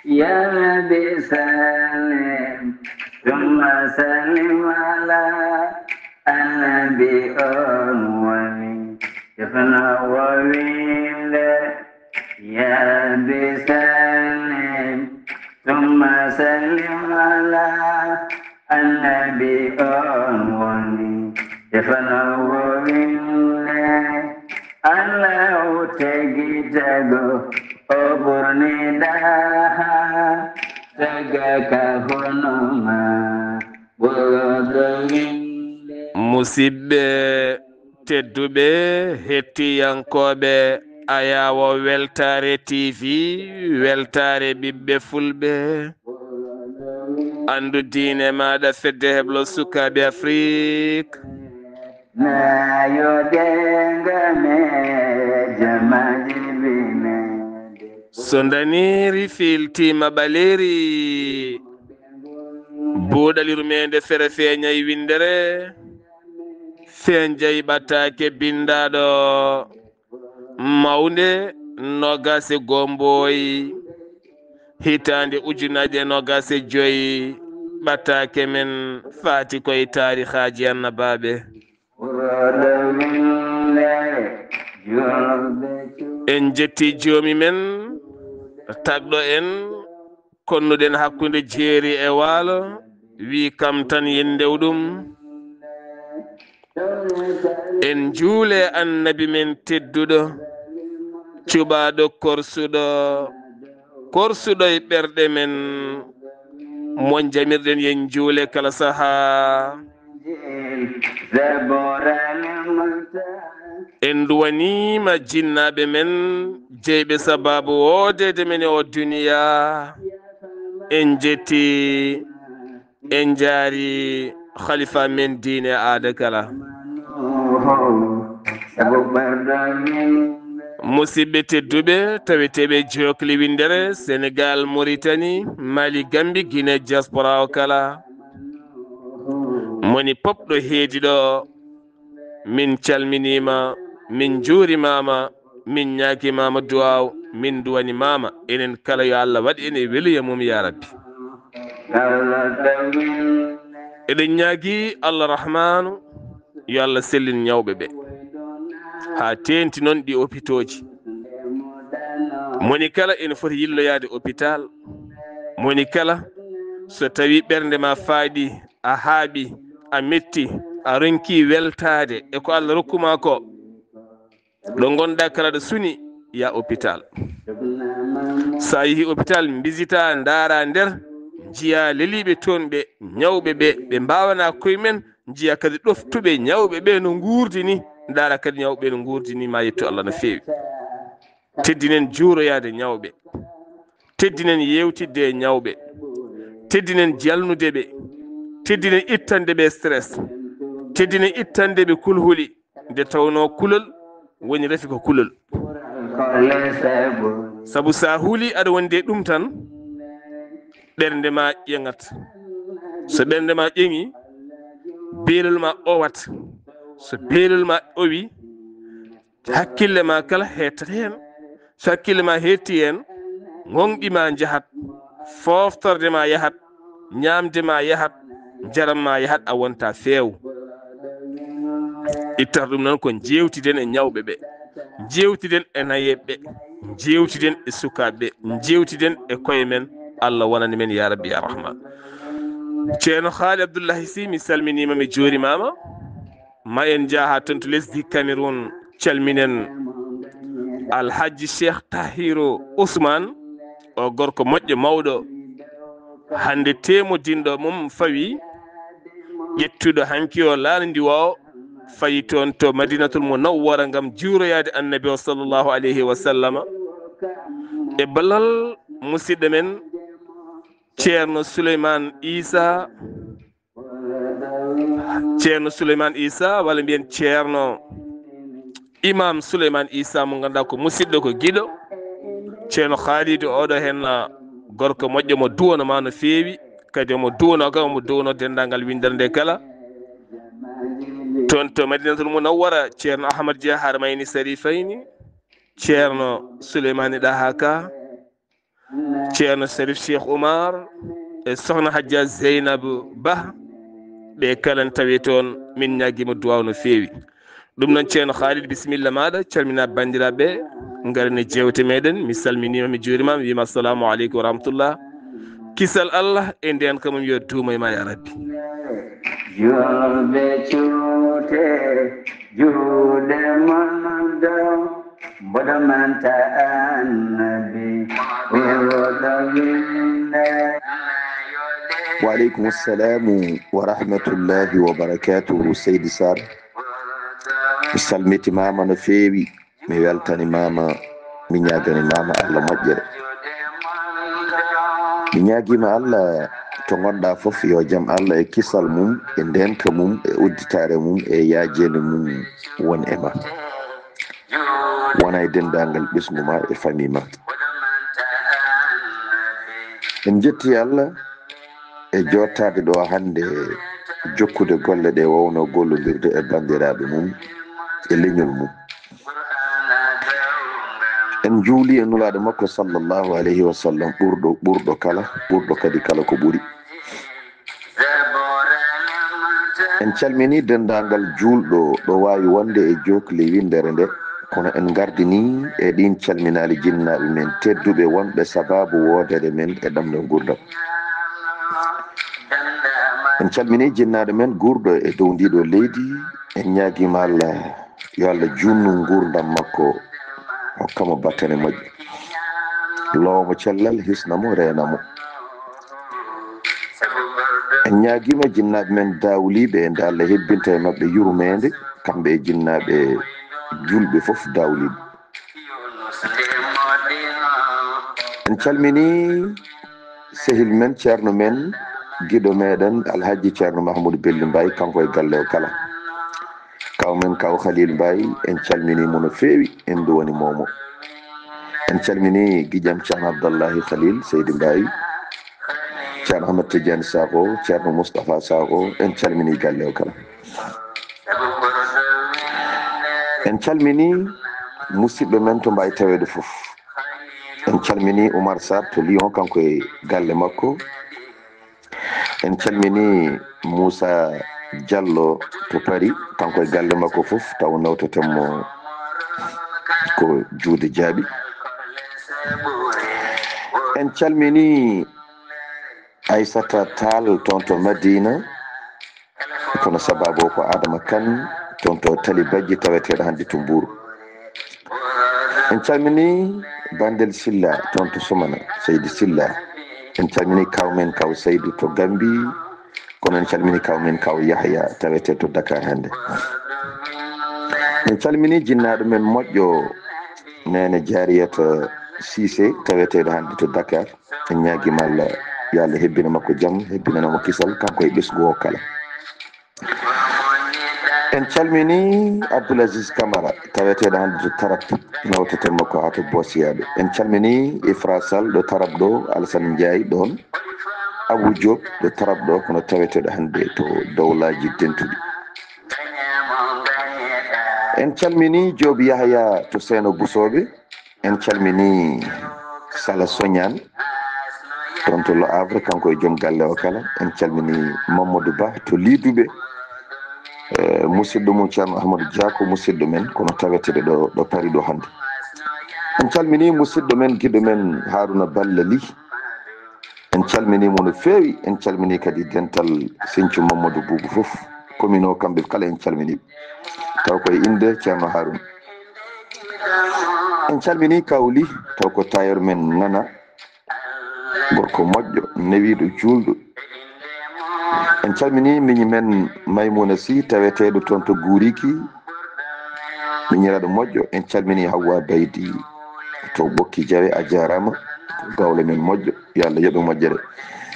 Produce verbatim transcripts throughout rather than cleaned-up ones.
يا ربي سلم ثم سلم على النبي، on woni tefnoowo winnde. يا ربي سلم ثم سلم على النبي، on woni tefnoowo winnde. Allahu tagi tago, o ɓurni Daha, tagaaka hono ma, ɓurɗo winnde. Musidɓe tedduɓe, hettiyankooɓe Ayaawo Weltaare T V, Weltaare ɓiɓɓe Fulɓe, anndu diine maaɗa, fedde heblo sukaaɓe Afrik. Nayo denga me jamaji bine. So ndaniiri fiiltiima ɓaleeri, buuɗali rumeende fere feeñay winndere, feeñjay ɓataake binndaaɗo mawnde noogaas e goomboy, hitaande ujunaaje noogaas e joy, ɓataake men faati koye taarihaaji annabaaɓe. En njetti joomi men, tagɗo en, konnuɗen hakkunde jeeri e waalo, wi kam tan yen ndew ɗum. En njuule annabi men tedduɗo, cuɓaaɗo korsuɗo, korsuɗo e ɓerɗe men, mo njamirɗen yen njuule kala sahaa. En duwaniima jinnaaɓe men, jeyɓe sabaabu woodeede men e o duniya. En njetti, en njaari khalifa men diine aada kala. Musidɓe tedduɓe, taweteeɓe Jokli winndere, Senegal, Mauritanie, Mali, Gambie, Guinée, diaspora o kala. Moni pop ɗo heedi ɗo, min calminiima, min njuurimaama, min ñaagimaama duwaaw, min duwanimaama. Enen kala yo Allah waɗ en e weluya mum, ya Rabbi. Eɗen ñaagi Allah Rahmaanu, yo Allah sellin ñawɓe ɓe, haa teenti noon ɗi opitooji. Moni kala ene foti yilloyaade opitaal. Moni kala, so tawii ɓernde ma faaɗi, a haaɓi, a metti, a ronki weltaade e ko Allah rokkuma ko, ɗo ngonɗa kala ɗo suni, ya opitaal. So a yehi opitaal, mbisita, ndaara nder, njiya leliiɓe toon ɓe, ñawɓe ɓe, ɓe mbaawana koye men, njiya kadi ɗoftuɓe ñawɓe ɓe no nguurdi ni, ndaara kadi ñawɓe ɓe no nguurdi ni, ma yettu Allah no feewi. Teddinen juuroyaade ñawɓe, teddinen yeewtidde e ñawɓe, teddinen jalnude ɓe, teddinen ittande ɓe stress, teddinen ittande ɓe kulhuli, nde tawnoo kulol woni rafi ko kulol. Sabu so a hulii aɗa wondi e ɗum tan, ɓernde ma ƴeŋat. So ɓernde ma ƴeŋi, beelol ma owat. So beelol ma owi, hakkille ma kala hettata heen. So hakkille ma hetti heen, ŋoŋɗi ma njahat, fooftorde ma yahat, ñaamde ma yahat, njaram ma yahat, a wonta feew. Ittata ɗum noon ko njeewtiden e ñawɓe ɓe, njeewtiden e nayeeɓe ɓe, njeewtiden e sukaaɓe ɓe, njeewtiden e koye men. Allah wonani men, ya Rabbi, ya Rahman. Ceerno Haali Abdullahi Si, mi salminiima, mi juurimaama. Ma en njah haa toon to lesdi Cameroun, calminen Alhaji Cheikh Tahiru Ousmane, o gorko moƴƴo mawɗo. Hannde teemodinɗo mum fawi, ƴettuɗo hanki o laana ndiwa o, fayi toon to Madinatul Munawwara ngam juuroyaade Annabi o sallallahu alayhi wa sallama. E ballal musidɗo men Ceerno Souleymane Issa, Ceerno Souleymane Issa, walla mbiyen Ceerno Imam Souleymane Issa, mo ngannduɗaa ko musidɗo, ko giɗo. Ceerno Khalidou, oɗo heen, ah, gorko moƴƴo mo duwano ma no feewi, kadi omo duwano kam, omo duwano denndaangal winndere nde kala. Toon to Madinatul Munawwara, Ceerno Ahmad Dia Harmayni Sarifayni, Ceerno Souleymane Daha Ka, Ceerno Serif Cheikh Oumar e Sohna Hajja Zeynab Bah, ɓe kala n tawi toon, min ñaagima duwaaw no feewi. Ɗum noon, Ceerno Khalid, bisimilla maaɗa, calmina banndiraaɓe, ngaren e jeewte meɗen. Mi salminiima, mi juuriima, mi wiima assalamu aleykum wa rahmatullah. Kisal Allah e ndeenka mum yo duumo e ma ya Rabbi. Julɓe cuuɗe, juuɗe mon ɗo, mboɗo manta annabi, oɗo winde. Wa aleykum assalamu wa rahmatullahi wa barakatuhu, Seydi Sarr. Mi salmitimaama no feewi, mi weltanimaama, mi ñaagani maama Allah moƴƴere. Mi ñaagiima Allah, to ngonɗa fof, yo jam Allah e kisal mum, e ndeenka mum, e udditaare mum, e yaajeende mum won e ma. Wona e denndaangal ɓesngu ma e famille ma. En njetti Allah e jooɗtaade ɗo hannde, jokkude golle ɗe wonno gollondirde e banndiraaɓe mum e leñol mum. En njuuli e Nulaaɗo makko sallallahu alayhi wa sallam, ɓurɗo, ɓurɗo kala, ɓurɗo kadi kala ko ɓuri. En calmini denndaangal juulɗo ɗo waawi wonde e jookli winndere nde, kono en ngardini e ɗiin calminaali jinnaaɓe men tedduɓe wonɓe sabaabu woodere men e ɗamɗo nguurndam. En calmini jinnaaɗo men guurɗo e dow ndiɗo leydi, en ñaagiima Allah yo Allah juutnu nguurndam makko, hokka mo battane moƴƴe, loowa mo cellal, hisna mo, reena mo. En ñaagiima jinnaaɓe men daawliiɓe, nde Allah hebbinta e maɓɓe yurmeende, kamɓe e jinnaaɓe juulɓe fof daawliiɓe. En calmini sehil men, ceerno men, giɗo meɗen, Alhaji Ceerno Mahmoud Belli Mbaye, kanko e galle o kala. Kaw men, kaw Khalil Mbaye, en calmini mo no feewi, en nduwani mo mo. En calmini giƴam Ceerno Abdallahi Khalil Seydi Mbaye, Ceerno Ahmed Tidiane Sakho, Ceerno Moustapha Sakho, en calmini galle o kala. En calmini musidɓe men to mbaawi taweede fof. En calmini Oumar Sarr to Lyon, kanko e galle makko. En calmini Moussa Diallo to Paris, kanko e galle makko fof, taw nawteten mo ko juuɗe jaaɓi. En calmini Aissata Tall toon to Madina, kono sababu o ko Adama Kane toon to Tali Bajji, taweteeɗo hannde to Mbour. En calmini Bandel Silla toon to Somana, Seydi Silla. En calmini kaw men kaw Seydou to Gambi, kono en calmini kaw men kaw Yahya, taweteeɗo to Dakar hannde. En calmini jinnaaɗo men moƴƴo, Neene Jariyata Cissé, taweteeɗo hannde to Dakar. En ñaagiima Allah, yo Allah hebbina makko jam, hebbinana mo kisal, kanko e ɓesngu o kala. En calmini Abdoul Aziz Camara, taweteeɗo hannde to Tarap, nawteten makko haa to Bosiyaaɓe. En calmini Ifra Sall ɗo Tarap ɗo, Alassane Ndiaye ɗoon, Abou Diop ɗo Tarap ɗo, kono taweteeɗo hannde to Dowlaaji Dentuɗi. En calmini Diop Yahya to Seeno Busooɓe. En calmini Sala Soñaan toon to Le Havre, kanko e joom galle o kala. En calmini Mamadou Ba to Liduɓe, eh, musidɗo mum Ceerno Ahmadou Dia, ko musidɗo men, kono taweteeɗo ɗo, ɗo Paris ɗo hannde. En calmini musidɗo men, giɗo men Haruna Balla Ly. En calmini mo no feewi, en calmini kadi dental Sinthiou Mamadou Boubou fof. Commune o, kamɓe kala en calmini ɓe. Taw koye innde Ceerno Haruna. En calmini Kawli, taw ko tailleur men Nana, gorko moƴƴo, newiiɗo, juulɗo. En calmini miñi men Maimouna Sy, taweteeɗo toon to Guuriki, miñiraaɗo moƴƴo. En calmini Hawwa Baydi to Ɓokki Jawe, a jaaraama, gawlo men moƴƴo, yo Allah yoɓe moƴƴere.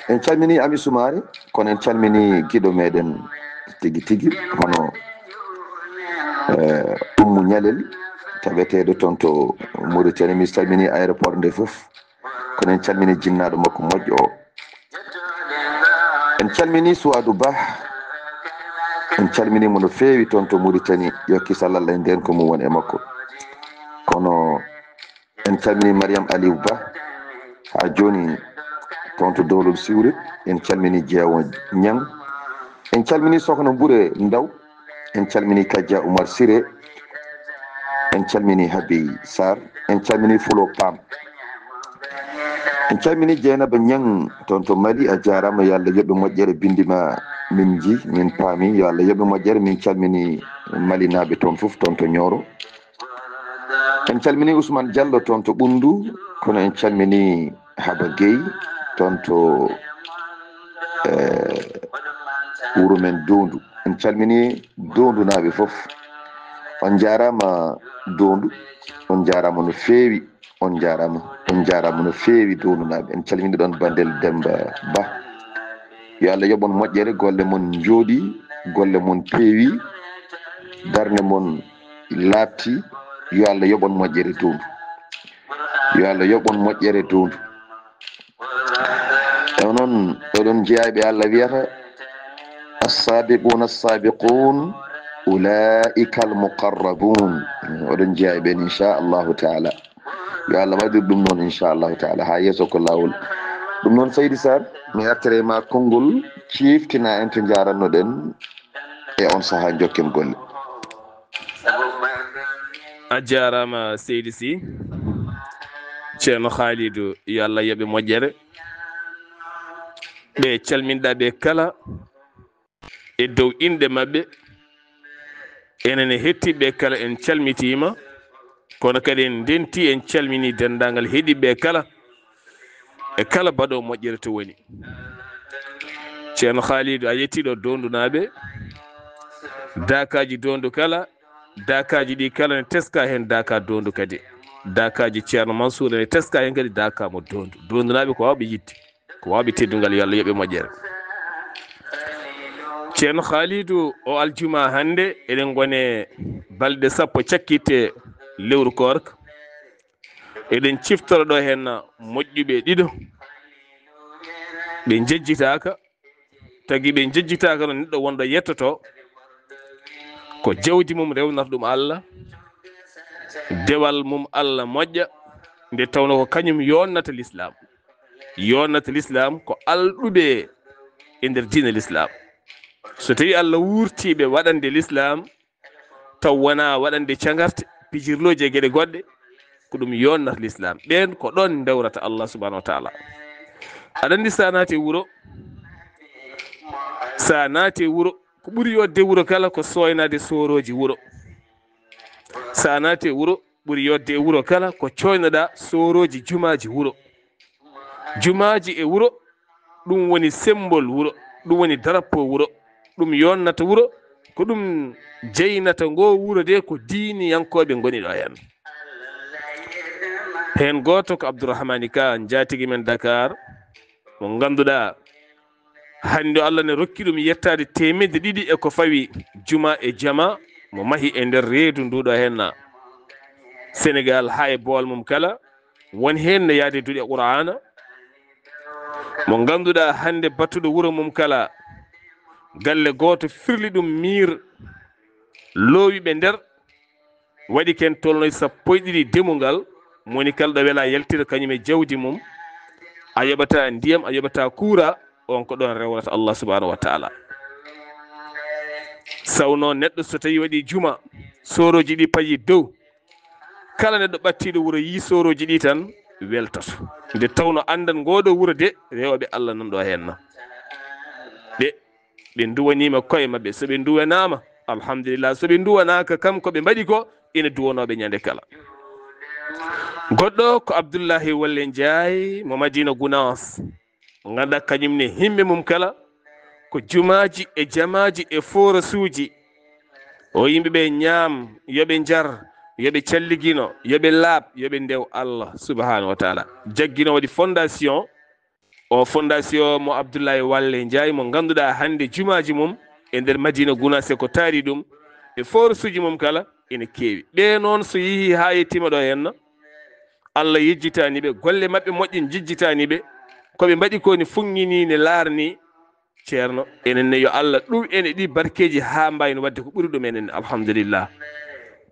En calmini Ami Soumaré, kono en calmini giɗo meɗen tigi tigi, hono, eh, Ummu Ñalel, taweteeɗo toon to Mauritanie. Mi salmini aéroport nde fof, kono en calmini jinnaaɗo makko moƴƴo o. En calmini Suwadu Bah, en calmini mo no feewi toon to Mauritanie, yo kisal Allah e ndeenka mum won e makko. Kono en calmini Mariam Aliou Ba, Haa jooni, toon to Dowlol Siwre, en calminii Jeewo Ñaŋ. En calminii Sokhna Mbure Ndaw. En calminii Kajja Umar Sire. En calminii Habi Sarr. En calminii Fulo Pam. En calminii Jeynaba Ñaŋ toon to Mali. A jaaraama, yo Allah yoɓ moƴƴere, binndi ma min nji, min paami. Yo Allah yoɓ moƴƴere. Min calminii Malinaaɓe toon fof, toon to Ñooro. En calminii Ousmane Diallo toon to Ɓunndu, kono en calminii Haba Gueye toon to, eh, wuro men Doondu. En calminii Doondunaaɓe fof. On njaaraama Doondu, on njaaraama no feewi, on njaaraama, on njaaraama no feewi Doondunaaɓe. En calminii ɗoon Bandel Demba Ba. Yo Allah yoɓ on moƴƴere, golle mon njooɗii, golle mon peewi, darnde mon laaɓti. Yo Allah yoɓ on moƴƴere Doondu. Yo Allah yoɓ on moƴƴere Doondu. Onon, oɗon jeyaa ɓe Allah wiyata, "As-saabiquuna as-saabiquun, ulaa'ika al-muqarrabuun." Oɗon jeyaa ɓeen, inchallahu taala. Yo Allah waɗir ɗum noon, inchallahu taala, haa yeeso ko laawol. Ɗum noon, Seydi Sarr, mi artere ma konngol, ciiftina en to njaarannoɗen e on sahaa, njokken golle. A jaaraama, Seydi Sy. Ceerno Khalidou, yo Allah yoɓ moƴƴere. Ɓe calminɗa ɓe kala, e dow inɗe maɓɓe, enen e hettiiɓe kala, en calmitiima, kono kadi en ndentii, en calminii denndaangal heɗiiɓe kala, e kala baɗoowo moƴƴere to woni. Ceerno Khalidou, a yettii ɗo Doondunaaɓe, daakaaji Doondu kala, daakaaji ɗi kala ne teska heen daaka Doondu kadi. Daakaaji Ceerno Mansour ne teska heen kadi daaka mo Doondu. Doondunaaɓe ko waawɓe yiɗde, ko waawɓe teddungal, yo Allah yoɓ moƴƴere. Ceerno Khalidou, o aljuma hannde, eɗen ngone balɗe sappo cakkitte lewru koorka. Eɗen ciftora ɗo heen moƴƴuɓe ɗiɗo, ɓe njejjitaaka. Tagi ɓe njejjitaaka no neɗɗo wonɗo yettoto, ko jawdi mum rewnata ɗum Allah, dewal mum Allah moƴƴa, nde tawno ko kañum yonnata Lislaam. Yonnata Lislaam ko alɗuɓe e nder diine Lislaam. So tawi Allah wuurti ɓe waɗande Lislaam, taw wonaa waɗande cagarte, pijirlooji e geɗe goɗɗe, ko ɗum yonnata Lislaam. Ɓeen ko ɗoon ndewrata Allah subhanahu wa taala. Aɗa anndi, so a naati e wuro, so a naati e wuro, ko ɓuri yodde wuro kala ko sooynaade soorooji wuro. So a naati e wuro, ɓuri yodde e wuro kala ko cooynoɗaa soorooji jumaaji wuro. Jumaaji e wuro, ɗum woni sembol wuro, ɗum woni darappo wuro, ɗum yonnata wuro, ko ɗum jeynata ngo wuro de, ko diiniyankooɓe ngoni ɗo heen. Heen gooto ko Abdourahmani Ka, njaatigi men Dakar, mo ngannduɗaa hannde Allah ne rokki ɗum yettaade teemedde ɗiɗi e ko fawi juma e jama mo mahi e nder reedu ndu ɗo heen Senegal, haa e boowal mum kala, won heen ne yaade duɗe Qur'aana, mo ngannduɗaa hannde battuɗo wuro mum kala, galle gooto firli ɗum miir, loowi ɓe nder, waɗi ken tolnoy sappo e ɗiɗi demungal, mo woni kala ɗo wela yaltira kañum e jawdi mum, a yoɓata ndiyam, a yoɓata kuura, on ko ɗon rewrata Allah subhanahu wa taala. Saw noon neɗɗo so tawi waɗi juma, soorooji ɗi payi dow, kala neɗɗo ɓattiiɗo wuro yii soorooji ɗi tan weltoto. Nde tawno anndan ngooɗo wuro de, rewɓe Allah nan ɗo heen na. Ɓe, ɓe nduwaniima koye maɓɓe. So ɓe nduwanaama, alhamdulillah. So ɓe nduwanaaka kam, ko ɓe mbaɗi ko, ina duwanoo ɓe ñande kala. Goɗɗo ko Abdullahi Walle Njaay mo Madina Gunaas. Ngannduɗaa kañum ne himme mum kala ko jumaaji e jamaaji e forasuuji. O yimɓe ɓe ñaam, yo ɓe njar, yo ɓe calligino, yo ɓe laaɓ, yo ɓe ndew Allah subhanahu wa taala. Jaggino waɗi fondation, o fondation mo Abdoulaye Walle Njaay mo ngannduɗaa hannde jumaaji mum e nder Madina Gunaas e ko taari ɗum e forasuuji mum kala ene keewi. Ɓe noon so yehii haa yettiima ɗo henna, Allah yejjitaani ɓe, golle maɓɓe moƴƴe njejjitaani ɓe, ko ɓe mbaɗi ko ne fuŋŋinii ne laarnii. Ceerno, enen ne yo Allah ɗum en e ɗi barkeeji haa mbayno waɗde ko ɓuri ɗum enen, alhamdulillah.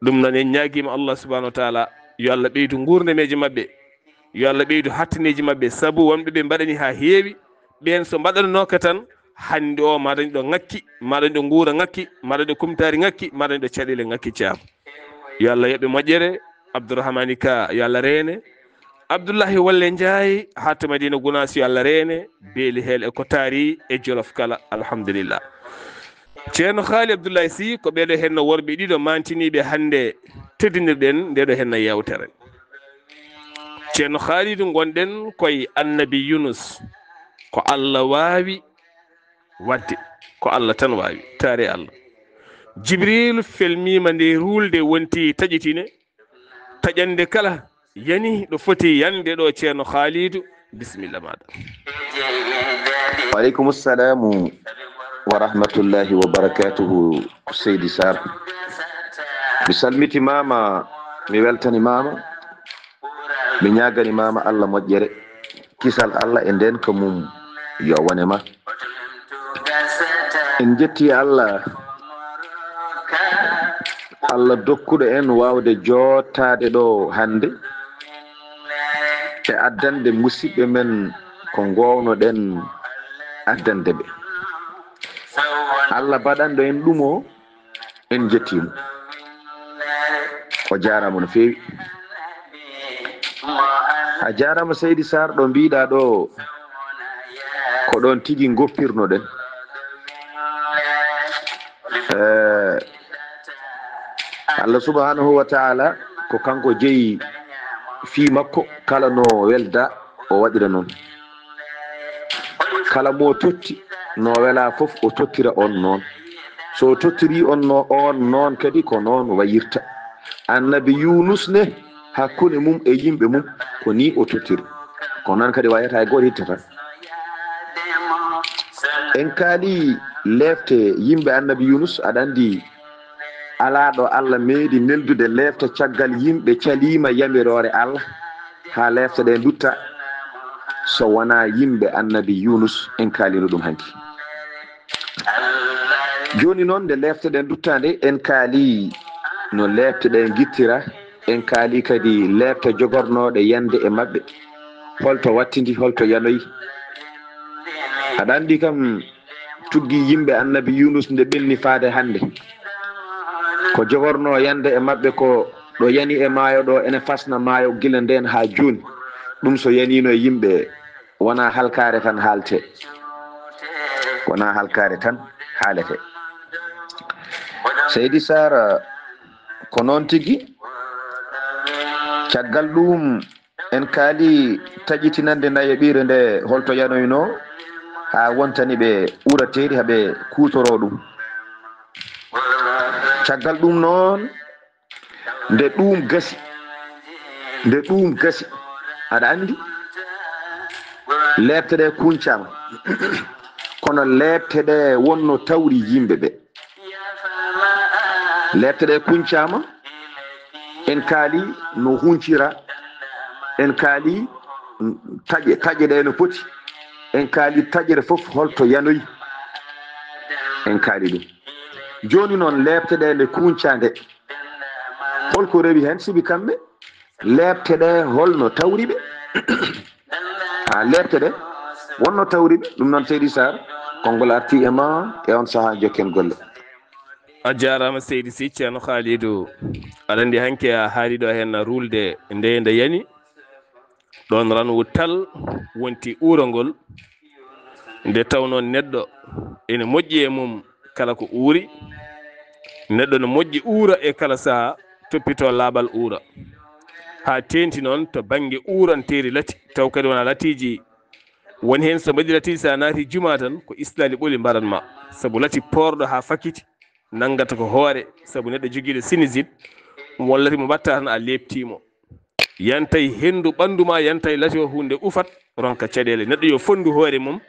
Ɗum noon en ñaagiima Allah subhanahu wa taala yo Allah ɓeydu nguurnameeje maɓɓe, Yo Allah ɓeydu hattaneeji maɓɓe, sabu wonɓe ɓe mbaɗani haa heewi. Ɓeen so mbaɗanooka tan, hannde o maɗañ ɗo ŋakki, maɗañ ɗo nguura ŋakki, maɗañ ɗo kumtaari ŋakki, maɗañ ɗo caɗeele ŋakki, Caam. Yo Allah yoɓ ɓe moƴƴere. Abdourahmani Ka, yo Allah reene. Abdoullahi Walle Njaay, haa to Madina Gunaas, yo Allah reene. Beeli Heel e Kotaari e Jolof kala, alhamdulillah. Ceerno Haali Abdoullahi Sy, ko ɓeeɗo henno worɓe ɗiɗo maantiniiɓe hannde teddinirɗen ndeeɗo henno yeewtere. Ceerno Haalidu, ngonɗen koye Annabi Yunus. Ko Allah waawi waɗde, ko Allah tan waawi, taare Allah. Jibril felmiima nde ruulde wonti taƴitine, taƴande kala yani ɗo foti yande ɗo, Ceerno Haalidu, bisimilla maaɗa. Wa aleykum salamu wa rahmatullahi wa barakatuhu, Seydi Sarr. Mi salmitimaama, mi weltanimaama, mi ñaagani maama Allah moƴƴere, kisal Allah e ndeenka mum yo wone ma. En njetti Allah, Allah dokkuɗo en waawde joottaade ɗo hannde e addande musidɓe men ko ngoownoɗen addande ɓe. Allah baɗanɗo en ɗum o, en njettiimo. O jaaraama no feewi. A jaaraama Seydi Sarr, ɗo mbiɗa ɗo ko ɗon tigi ngoppirnoɗen. Eh, Allah subhanahu wa ta'ala ko kanko jeyi fii makko, kala no welda o waɗira noon. Kala mo totti no wela fof o tottira on noon. So o tottiri on no, on noon kadi ko noon wayirta. Annabi Yunus ne, hakkunde mum e yimɓe mum ko ni o tottiri. Ko noon kadi wayata e gooto ittata. En kaali leefte yimɓe Annabi Yunus, aɗa anndi alaa ɗo Allah meeɗi neldude leefte caggal yimɓe caliima yamiroore Allah, haa leefte ɗe ndutta, so wonaa yimɓe Annabi Yunus, en kaalino ɗum hanki. Jooni noon, nde leefte ɗe ndutta nde, en kaali no leefte ɗe ngittira, en kaali kadi leefte jogornooɗe yande e maɓɓe, holto wattindi, holto yanoyi. Aɗa anndi kam, tuggi yimɓe Annabi Yunus nde ɓenni faade hannde. Ko jogornoo yande e maɓɓe ko ɗo yani e maayo ɗo, ene fasna maayo gila ndeen haa jooni. Ɗum so yaniino e yimɓe, wonaa halkaare tan haalte. Wonaa halkaare tan haalete. Seydi Sarr, ko noon tigi. Caggal ɗum, en kaali taƴitinande nayoɓiire nde holto yanoyno haa wontani ɓe urateeri haa ɓe kuutoroo ɗum. Caggal ɗum noon, nde ɗum gasi, nde ɗum gasi, aɗa anndi, leepte ɗe kuñcaama, kono leepte ɗe wonno tawri yimɓe ɓe. Leepte ɗe kuñcaama, en kaali no huncira, en kaali taƴe, taƴe ɗe no poti, en kaali taƴere fof holto yanoyi, en kaali ɗum. Jooni noon, leepte ɗe nde kuñca nde, holko rewi heen sibi kamɓe? Leepte ɗe holno tawri ɓe? A leepte ɗe wonno tawri ɓe? Ɗum noon, Seydi Sarr, konngol arti e ma e on sahaa, jokken golle. A jaaraama Seydi Sy, Ceerno Khalidou. Aɗa anndi hanki a haali ɗo heen ruulde nde nde yani. Ɗoon ranwu tal wonti uurangol. Nde tawnoo neɗɗo ene moƴƴi e mum kala ko uuri. Neɗɗo no moƴƴi uura e kala sahaa, toppitoo laaɓal uura. Haa teeŋti noon to bannge uuranteeri lati, taw kadi wonaa latiiji. Won heen so mbaɗi latiiji, so a naati jumaa tan, ko islaali ɓoli mbaran ma. Sabu lati poorɗo haa fakkiti, nanngata ko hoore, sabu neɗɗo jogiiɗo sinusite, mo lati mo mbaɗta tan a leeptii mo. Yantay henndu ɓanndu ma, yantay lati o huunde ufat, ronka caɗeele. Neɗɗo yo fonndu hoore mum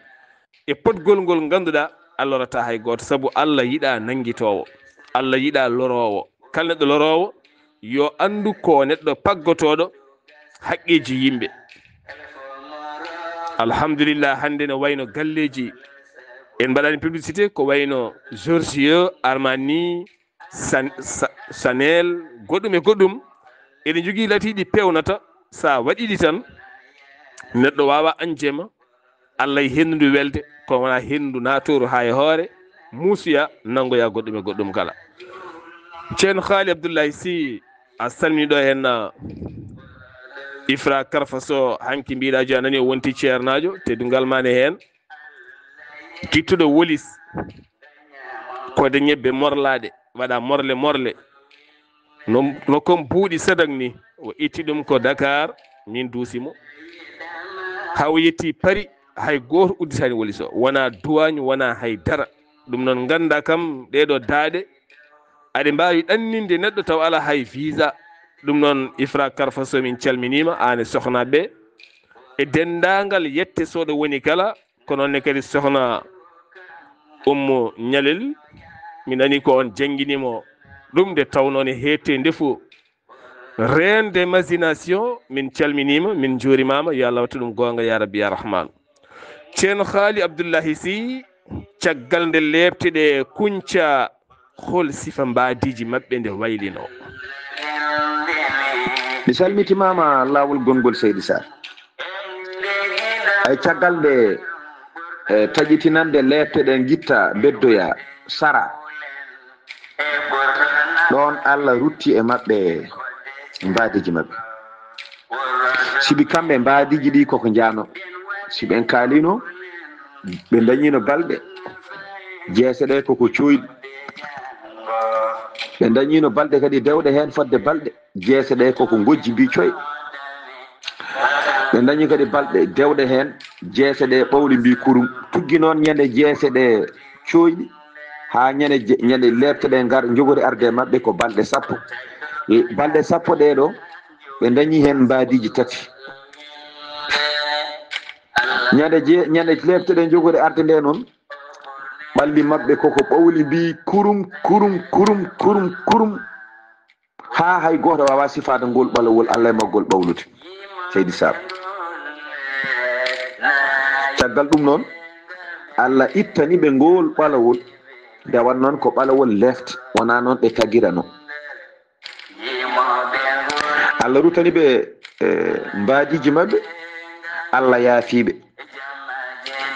e potgol ngol ngannduɗaa a lorataa hay gooto, sabu Allah yiɗaa nanngitoowo, Allah yiɗaa loroowo. Kala neɗɗo loroowo yo anndu ko neɗɗo paggotooɗo haqqeeji yimɓe. Alhamdulillah, hannde no wayno galleeji, en mbaɗaani publicité, ko wayno Giorgio Armani, San-, Sa-, Chanel, goɗɗum e goɗɗum. Eɗe njogii latiiɗi peewnata, so a waɗii ɗi tan, Neɗɗo waawa añde ma, Allah e henndu welde, ko wona henndu naatooru haa e hoore, muusuya, nanngoya goɗɗum e goɗɗum kala. Ceerno Haali Abdullahi Sy, a salmini ɗo heen, ah, Ifra Karfa Sow, hanki mbiɗa jo a nani o wonti ceernaajo, teddungal ma ne heen. Kittuɗo wolis, ko de ñebbe morlaaɗe, waɗa morle morle. No, no kon buuɗi sadak ni, o itti ɗum ko Dakar, min duusi mo. Haa o yetti Paris, hay gooto udditaani wolis o. Wona duwaañ, wona hay dara. Ɗum noon ngannda kam ɗee ɗoo daaɗe, aɗe mbaawi ɗanninde neɗɗo taw alaa hay visa. Ɗum noon Ifra Karfa Sow, min calminiima, aan e sohna ɓe. E denndaangal yette so ɗo woni kala, ko noon ne kadi sohna Ummu Ñalel, mi nani ko on janngini mo ɗum, nde tawnoo ne heette ndefu reende masination. Min calminiima, min njuurimaama, yo Allah wattu ɗum goonga, ya Rabbi, ya Rahman. Ceerno Haali Abdullahi Sy, caggal nde leepte ɗe kunca, hol sifa mbaadiiji maɓɓe nde waylinoo? Mi salmitimaama laawol gonngol, Seydi Sarr. Ay, caggal nde, e, taƴitinande leepte ɗe ngitta, beddoya, sara. Ɗoon Allah rutti e maɓɓe mbaadiiji maɓɓe. Sibi kamɓe mbaadiiji ɗi koko njaano. Sibi en kaalino, ɓe dañino balɗe. Jeese ɗe koko cooyɗi. Ɓe dañino balɗe kadi dewɗe heen fodde balɗe. Jeese ɗe koko ngojji mbi coy. Ɓe dañi kadi balɗe dewɗe heen. Jeese ɗe ɓawli mbi kurum. Tuggi noon ñande jeese ɗe cooyɗi. Haa ñande je-, ñande leepte ɗe ngar, njogori arde e maɓɓe ko balɗe sappo. E balɗe sappo ɗe ɗo, ɓe dañi heen mbaadiiji tati. Ñande je-, ñande leepte ɗe njogori arde nde noon, ɓalli maɓɓe koko ɓawli mbi kurum, kurum, kurum, kurum, kurum. Haa hay gooto waawaa sifaade ngol ɓalawol Allah e maggol ɓawlude, Seydi Sarr. Caggal ɗum noon, Allah ittani ɓe ngol ɓalawol, nde won noon ko ɓalawol lefte, wonaa noon ɓe tagirano. Allah ruttani ɓe, e, mbaadiiji maɓɓe, Allah yaafii ɓe.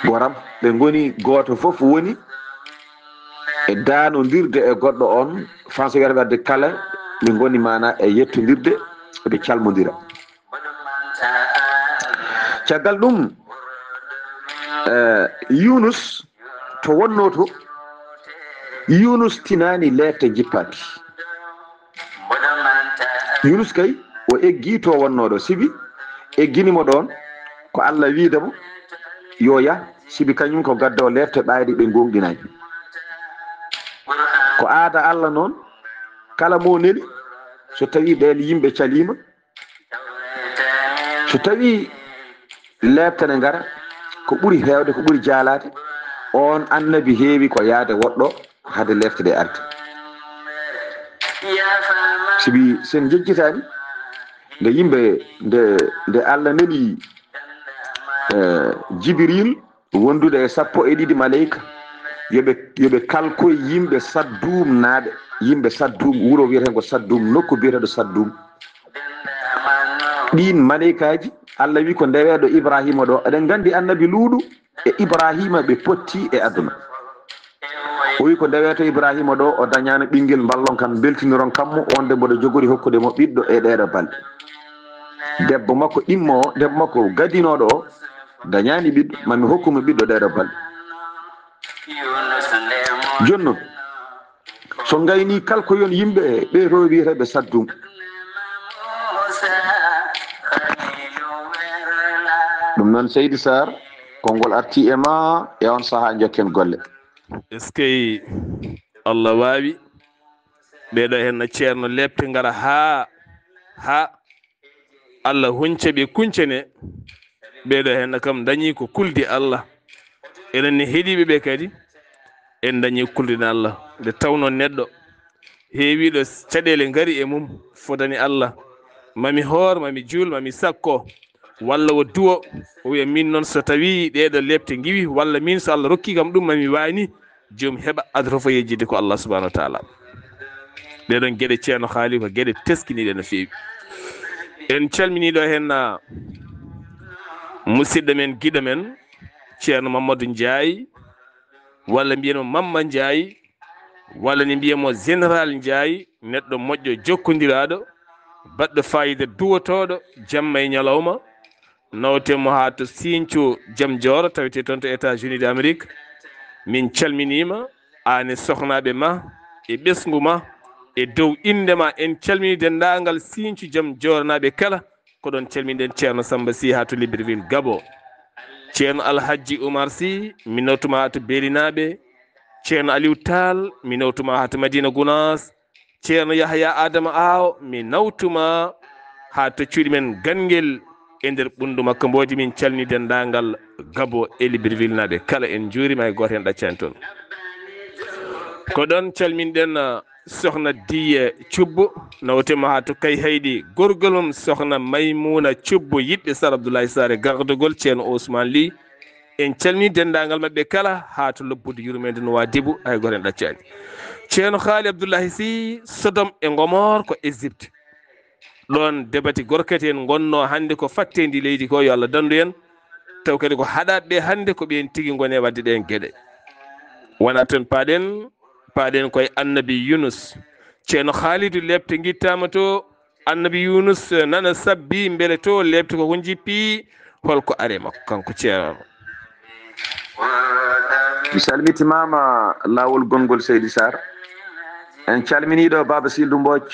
Goram, ɓe ngoni gooto fof woni e daanondirde e goɗɗo on, Français wiyata wadde kala, ɓe ngoni maana e yettondirde, ɓe calmondira. Caggal ɗum, eh, Yunus to wonnoo to, Yunus tinaani leepte jippaaki. Yunus kay, o eggi to wonnoo ɗo, sibi eggini mo ɗoon ko Allah wiide mo yo yah, sibi kañum ko gaddo leefte ɓaayɗe ɓe goongɗinaani. Ko aada Allah noon, kala mo neli, so tawii ɓeen yimɓe caliima, so tawii leefte ne ngara, ko ɓuri heewde, ko ɓuri jaalaade, oon annabi heewi ko yahde woɗɗo hade leefte ɗe arde. Sibi sen njejjitaani, nde yimɓe, nde, nde Allah neli, eh, Jibril wondude e sappo e ɗiɗi maleyka, yo ɓe, yo ɓe kalkoy yimɓe Saddumnaaɓe, yimɓe Saddum, wuro wiyeteengo Saddum, nokku biyeteeɗo Saddum. Ɗiin maleykaaji, Allah wi ko ndeweeɗo Ibrahima ɗo. Eɗen nganndi annabi Luuɗu e Ibrahima ɓe potti e aduna. O wi ko ndeweeto Ibrahima ɗo, o dañaano ɓinngel, mballon kam, mbeltiniron kam mo, wonde mboɗo jogori hokkude mo ɓiɗɗo e ɗeeɗo balɗe. Debbo makko ɗimmo o, debbo makko gadinooɗo o, dañaani ɓiɗɗo, mami hokku mo ɓiɗɗo ɗeeɗo balɗe. Jooni noon, so ngayni kalkoyon yimɓe ɓe to wiyeteeɓe Saddum. Ɗum noon, Seydi Sarr, konngol arti e ma e on sahaa, njokken golle. Est-ce que Allah waawi? Ɓeeɗo heen no ceerno leepte ngara haa, haa Allah hunca ɓe kuncene. Ɓeeɗo heen kam dañi ko kuldi Allah. Enen ne heɗiiɓe ɓe kadi, en dañi kuldi Allah. Nde tawnoo neɗɗo heewiiɗo caɗeele ngari e mum, fodani Allah, mami hoor, mami juul, mami sakko, walla o duwo, o wiya, min noon, so tawii ɗeeɗo leepte ngiwi, walla min, so Allah rokkii kam ɗum, mami waani, joom heɓa adrofo yejjide ko Allah subhanahu wa taala. Ɗee ɗoon geɗe ceerno haali ko geɗe teskiniiɗe no feewi. En calminii ɗo heen, ah, Musidɗo men, giɗo men, Ceerno Mamadou Ndiaye, walla mbiyen mo Mamma Ndiaye, walla ni mbiyen mo Général Ndiaye, neɗɗo moƴƴo jokkondiraaɗo, baɗɗo faayiida, duwotooɗo jamma e ñalawma, nawten mo haa to Sinthiou Jam Joor, tawetee toon to États-Unis d'Amérique. Min calminiima, aan e sohnaaɓe ma, e ɓesngu ma, e dow innde ma, en calminii denndaangal Sinthiou Jam Joornaaɓe kala. Ko ɗoon calminɗen Ceerno Samba Sy haa to Libreville, Gabon. Ceerno Alhajji Oumar Sy, mi nawtu ma haa to Beelinaaɓe. Ceerno Aliou Tall, mi nawtu ma haa to Madina Gounass. Ceerno Yahya Adama Aw, mi nawtu ma haa to cuuɗi men Ganngel e nder Ɓunndu Makka Mboodi. Min calminii denndaangal Gabon e Libreville naaɓe kala, en njuuriima, hay gooto heen ɗaccaani toon. Ko ɗoon calminɗen, ah, Sohna Diye Cubbo, nawte ma haa to Kayhayɗi, gorgol mum Sohna Maymuna Cubbo, yiɗɓe Sar Abdoulaye Sare, gardagol Ceerno Ousmane Ly. En calminii denndaangal maɓɓe kala, haa to lobbude yurmeende Nouadhibou, hay gooto en ɗaccaani. Ceerno Haali Abdoulaye Sy, Sodom e Gomor ko Égypte. Ɗoon debati gorkati en ngonnoo hannde ko fatteendi leydi ko, yo Allah danndu en. Taw kadi ko haɗaaɓe ɓe hannde ko ɓeen tigi ngoni e waɗde ɗeen geɗe. Wonaa toon paaɗen, paaɗen koye Annabi Yunus. Ceerno Haalidu, leepte ngittaama to, Annabi Yunus nana sabbi, mbele to leepte ko ko njippi, hol ko ari e makko, kanko Ceerno? Mi salmitimaama laawol gonngol, Seydi Sarr. En calminii ɗo Baaba Sildu Mbooc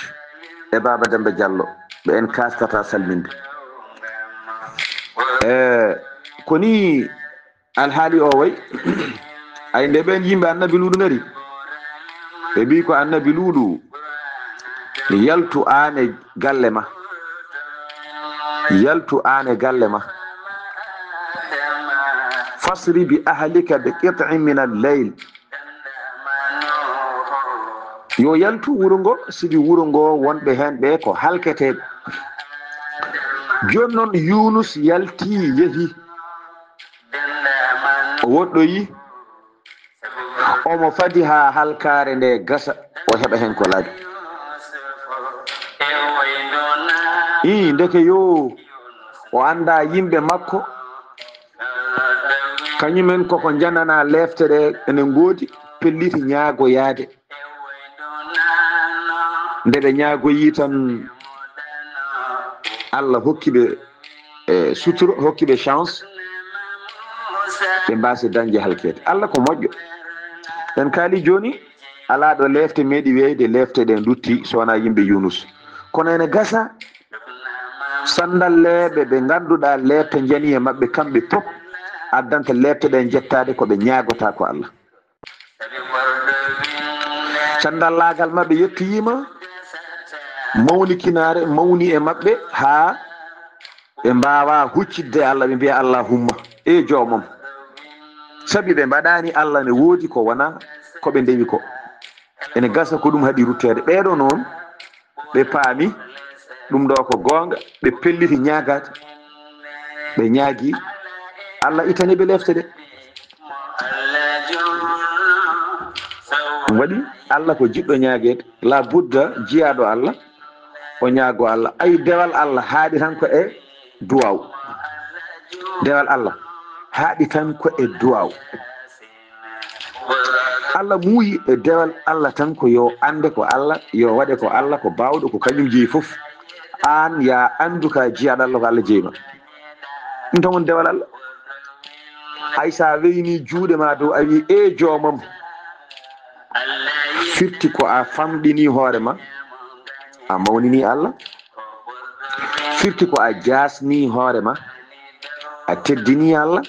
e Baaba Demba Jallo, ɓe en kaastata salminde. E ko nii alhaali o wayi, ay nde ɓeen yimɓe Annabi Luuɗu ngari, ɓe mbii ko Annabi Luuɗu, yaltu aan e galle ma, yaltu aan e galle ma, fasri bi ahlika bi qit'in min al-layl. Yo yaltu wuro ngo, sibi wuro ngo wonɓe heen ɓe ko halketeeɓe. Jooni noon Yunus yalti, yehi, o woɗɗoyi, omo fadi haa halkaare nde gasa, o heɓa heen ko laaɓi. Ii, ndeke yo o annda yimɓe makko, kañumen koko njanana leefte ɗe ene ngoodi, pelliti ñaagoyaade. Nde ɓe ñaagoyi tan, Allah hokki ɓe e sutura, hokki ɓe chance, ɓe mbaasi dañde halkeede. Allah ko moƴƴo. En kaali jooni, alaa ɗo leefte meeɗi weeyde, leefte ɗe ndutti, so wonaa yimɓe Yunus. Kono ene gasa, sanndalleeɓe ɓe ngannduɗaa leefte njani e maɓɓe, kamɓe fof addanta leefte ɗe njettaade ko ɓe ñaagota ko Allah. Sanndallaagal maɓɓe yettoyiima, mawnikinaare mawni e maɓɓe, haa ɓe mbaawaa huccidde Allah, ɓe mbiya, "Allahumma, e joomam." Sabi ɓe mbaɗaani Allah ne woodi ko wonaa ko ɓe ndewi ko. Ene gasa ko ɗum haɗi rutteede. Ɓeeɗo noon, ɓe paami ɗum ɗo ko goonga, ɓe pelliti ñaagaade, ɓe ñaagi Allah ittane ɓe leefte ɗe. Ɗum waɗi Allah ko jiɗɗo ñaageede, la budda jiyaaɗo Allah o ñaago Allah. Ay, dewal Allah haaɗi tan ko e duwaaw. Dewal Allah haaɗi tan ko e duwaaw. Allah muuyi e dewal Allah tan ko yo annde ko Allah, yo waɗe ko Allah, ko baawɗo, ko kañum jeyi fof. Aan yaa anndu ka jiyaaɗo Allah ko Allah jeyi ma. Ɗum tan woni dewal Allah. Hay so a weyni juuɗe ma dow, a wi, "E joomam," firti ko a famɗini hoore ma, a mawnini Allah. Firti ko a jaasni hoore ma, a teddini Allah.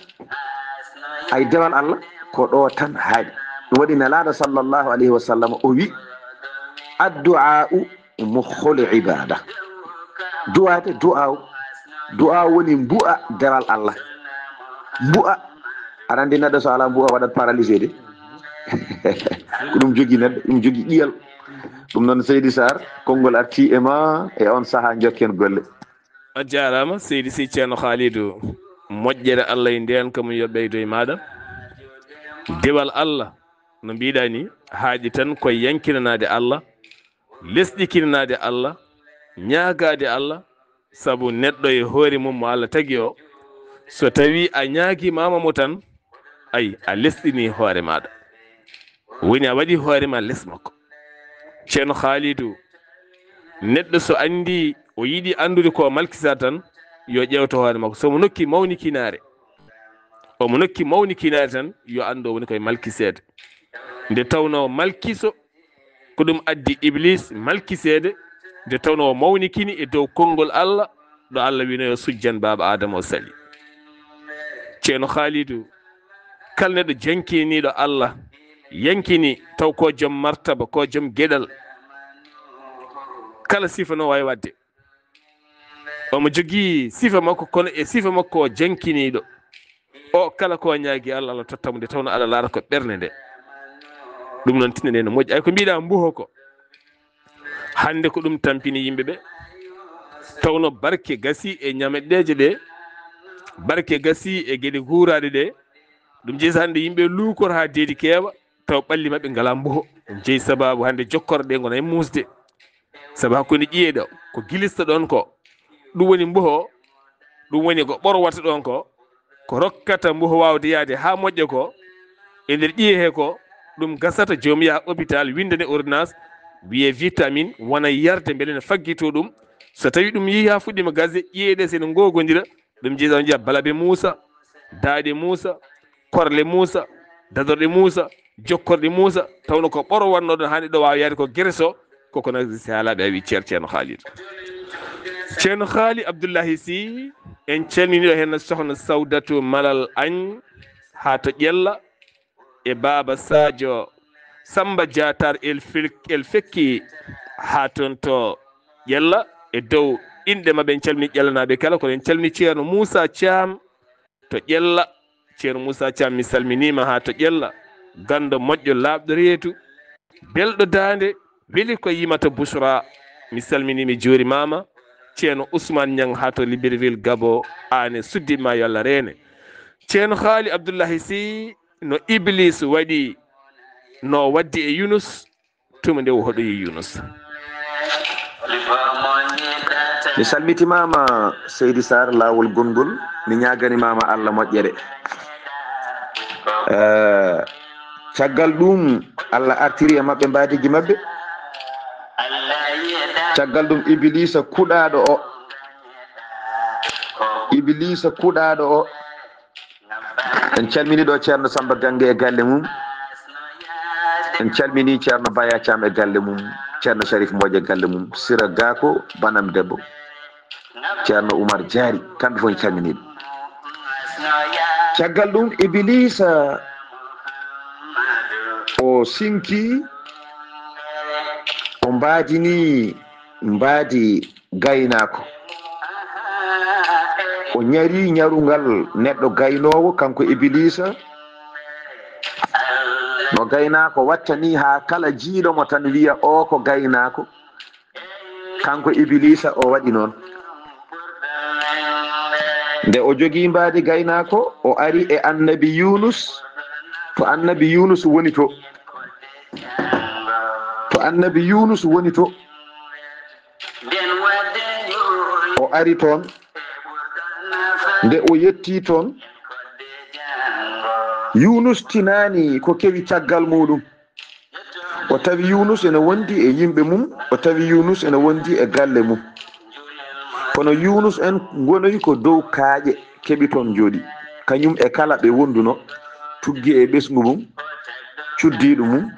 Ay, dewal Allah ko ɗo tan haaɗi. Ɗum waɗi Nelaaɗo sallallahu alayhi wa sallam o wi, "Addu'aa'u mukhul ibada." Du'aade, du'aaw. Du'aaw woni mbu'a dewal Allah. Mbu'a. Aɗa anndi neɗɗo so alaa mbu'a waɗat paralysé de. Ko ɗum jogii neɗɗo, ɗum jogii ƴiyal. Ɗum noon Seydi Sarr, konngol artii e ma e on sahaa, njokken golle. A jaaraama, Seydi Sy Ceerno Khalidou. Moƴƴere Allah e ndeenka mum yo ɓeydo e maaɗa. Dewal Allah, no mbiɗa ni, haaɗi tan ko yankinanaade Allah, lesɗikinanaade Allah, ñaagaade Allah, sabu neɗɗo e hoore mum mo Allah tagi o, So tawi a ñaagimaama mo tan, ay, a lesɗini hoore maaɗa. Woni a waɗi hoore ma les makko. Ceerno Haalidu, neɗɗo so anndi, o yiɗi anndude ko malkisa tan, yo ƴeewto hoore makko. So mo nokki mawnikinaare, omo nokki mawnikinaare tan, yo anndu o woni koye malkiseede. Nde tawnoo malkiso ko ɗum addi Iblis malkiseede, nde tawnoo o mawnikini e dow konngol Allah, ɗo Allah wino yo sujjan baaba Aadama, o sali. Ceerno Haalidu, kala neɗɗo jankiniiɗo Allah, yankini taw ko joom martaba, ko joom geɗal, kala sifa no waawi waɗde. Omo jogii sifa makko, kono e sifa makko o jankiniiɗo. O kala ko ñaagi Allah, Allah totta mo, nde tawnoo Allah laara ko ɓernde nde. Ɗum noon tinndee no moƴƴi. Ay ko mbiɗa mbuho ko. Hannde ko ɗum tampini yimɓe ɓe. Tawnoo barke gasi e ñameɗeeje ɗe. Barke gasi e geɗe guuraaɗe ɗe. Ɗum jeyi so hannde yimɓe luukor haa deedi keewa, taw ɓalli maɓɓe ngalaa mbuho. Ɗum jeyi sabaabu hannde jokkorde ɗe ngona e muusde. Sabu hakkunde ƴiye ɗo, ko gilista ɗon ko, ɗum woni mbuho, ɗum woni ko ɓorwata ɗon ko, ko rokkata mbuho waawde yaade haa moƴƴa ko, e nder ƴiye he ko, ɗum gasata joom yaha hôpital, winndane ordonnance, wiye vitamine, wona yarde mbele ne faggito ɗum. So tawi ɗum yehi haa fuɗɗima gasde, ƴiye ɗe sene ngoogondira, ɗum jeyi ɗon njiya balabe Muusa, daaɗe Muusa, korle Muusa, dadorɗe Muusa, jokkorɗe Muusa, tawno ko ɓoro wonno ɗon, hani ɗo waawi yaade ko Grèce o, koko nagdi si haalaaɓe a wi Ceer-, Ceerno Haalid. Ceerno Haali Abdullahi Si, en calminiiɗo heen sohna Sawdatu Malal Añ haa to Ƴella, e baaba Sadio Samba Diatar El Fil-, El Fekki haa toon to Ƴella, e dow inɗe maɓɓe en calmini Ƴellanaaɓe kala, kono en calmini Ceerno Muusa Caam to Ƴella. Ceerno Muusa Caam, mi salminiima haa to Ƴella. Ganndo moƴƴo, laaɓɗo reedu, belɗo daande, weli ko yimata Busra. Mi salminii, mi juurimaama. Ceerno Usmaan Ñaŋ haa to Libreville, Gabo, aane suddiima, yo Allah reene. Ceerno Haali Abdullahi Si, no Iblis waɗi, no waɗdi e Yunus, tuma nde o hoɗoyi Yunus. Mi salmitimaama, Seydi Sarr, laawol gonngol. Mi ñaaganimaama Allah moƴƴere. Eh, caggal ɗum, Allah artiri e maɓɓe mbaadiiji maɓɓe. Caggal ɗum, Ibiliisa kuɗaaɗo o. Ibiliisa kuɗaaɗo o. En calmini ɗo Ceerno Samba Gange e galle mum. En calmini Ceerno Baya Caam e galle mum, Ceerno Sharif Mbooj e galle mum, Sira Gako, Banam Debbo, Ceerno Umar Jaari, kamɓe fof en calminiiɓe. Caggal ɗum, Ibiliisa o sinki, o mbaadini mbaadi gaynaako. O ñari ñarungal neɗɗo gaynoowo, kanko Ibiliisa. No gaynaako watta ni, haa kala jiiɗo mo tan wiya, "Oo ko gaynaako." Kanko Ibiliisa o waɗi noon. Nde o jogii mbaadi gaynaako, o ari e annabi Yunus, to annabi Yunus woni to. To annabi Yunus woni to. O ari toon. Nde o yettii toon, Yunus tinaani ko kewi caggal muuɗum. O tawi Yunus ene wondi e yimɓe mum, o tawi Yunus ene wondi e galle mum. Kono Yunus en ngonoyi ko dow kaaƴe, keɓi toon njooɗi. Kañum e kala ɓe wonduno, tuggi e ɓesngu mum, cuddiiɗo mum,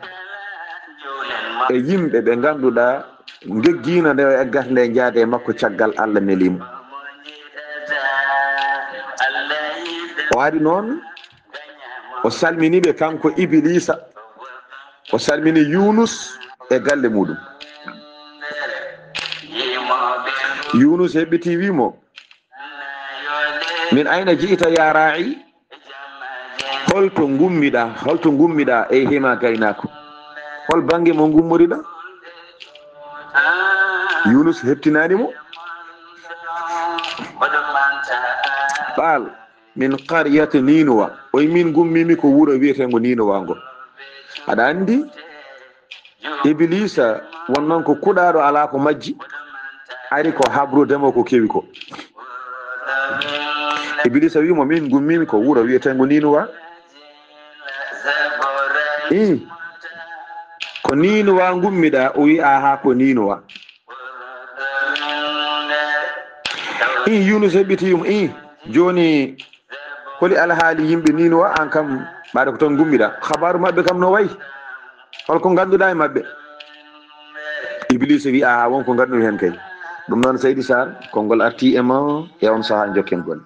e yimɓe ɓe ngannduɗaa, ngeggiino nde o eggata nde njaade e makko caggal Allah neli mo. O ari noon, o salmini ɓe kanko Ibiliisa, o salmini Yunus e galle muuɗum. Yunus heɓɓiti, wii mo, "Min ayna ji'ta ya raa'i?" Holto ngummiɗaa? Holto ngummiɗaa, ey hima gaynaako? Hol bannge mo ngummoriɗaa? Yunus heɓtinaani mo. Qaal, "Min qaryati Ninuwa." Oy, "Min ngummiimi ko wuro wiyeteengo Ninuwa ngo." Aɗa anndi, Ibiliisa won noon ko kuɗaaɗo alaa ko majji, ari ko habrude mo ko kewi ko. Ibilisa wi mo, "Min ngummimi ko wuro wiyeteengo Ninuwa." "Ii, ko Ninuwa ngummiɗa?" O wi, "Aha, ko Ninuwa." "Ii," Yunus heɓɓiti mo, "ii, jooni holi alhaali yimɓe Ninuwa? Aan kam, ɓaade ko toon ngummiɗa. Habaaru maɓɓe kam no wayi? Hol ko ngannduɗaa e maɓɓe?" Ibilisa wi, "Aha, won ko nganndu-mi heen kay." Ɗum noon, Seydi Sarr, konngol artii e ma e oon sahaa, njokken golle.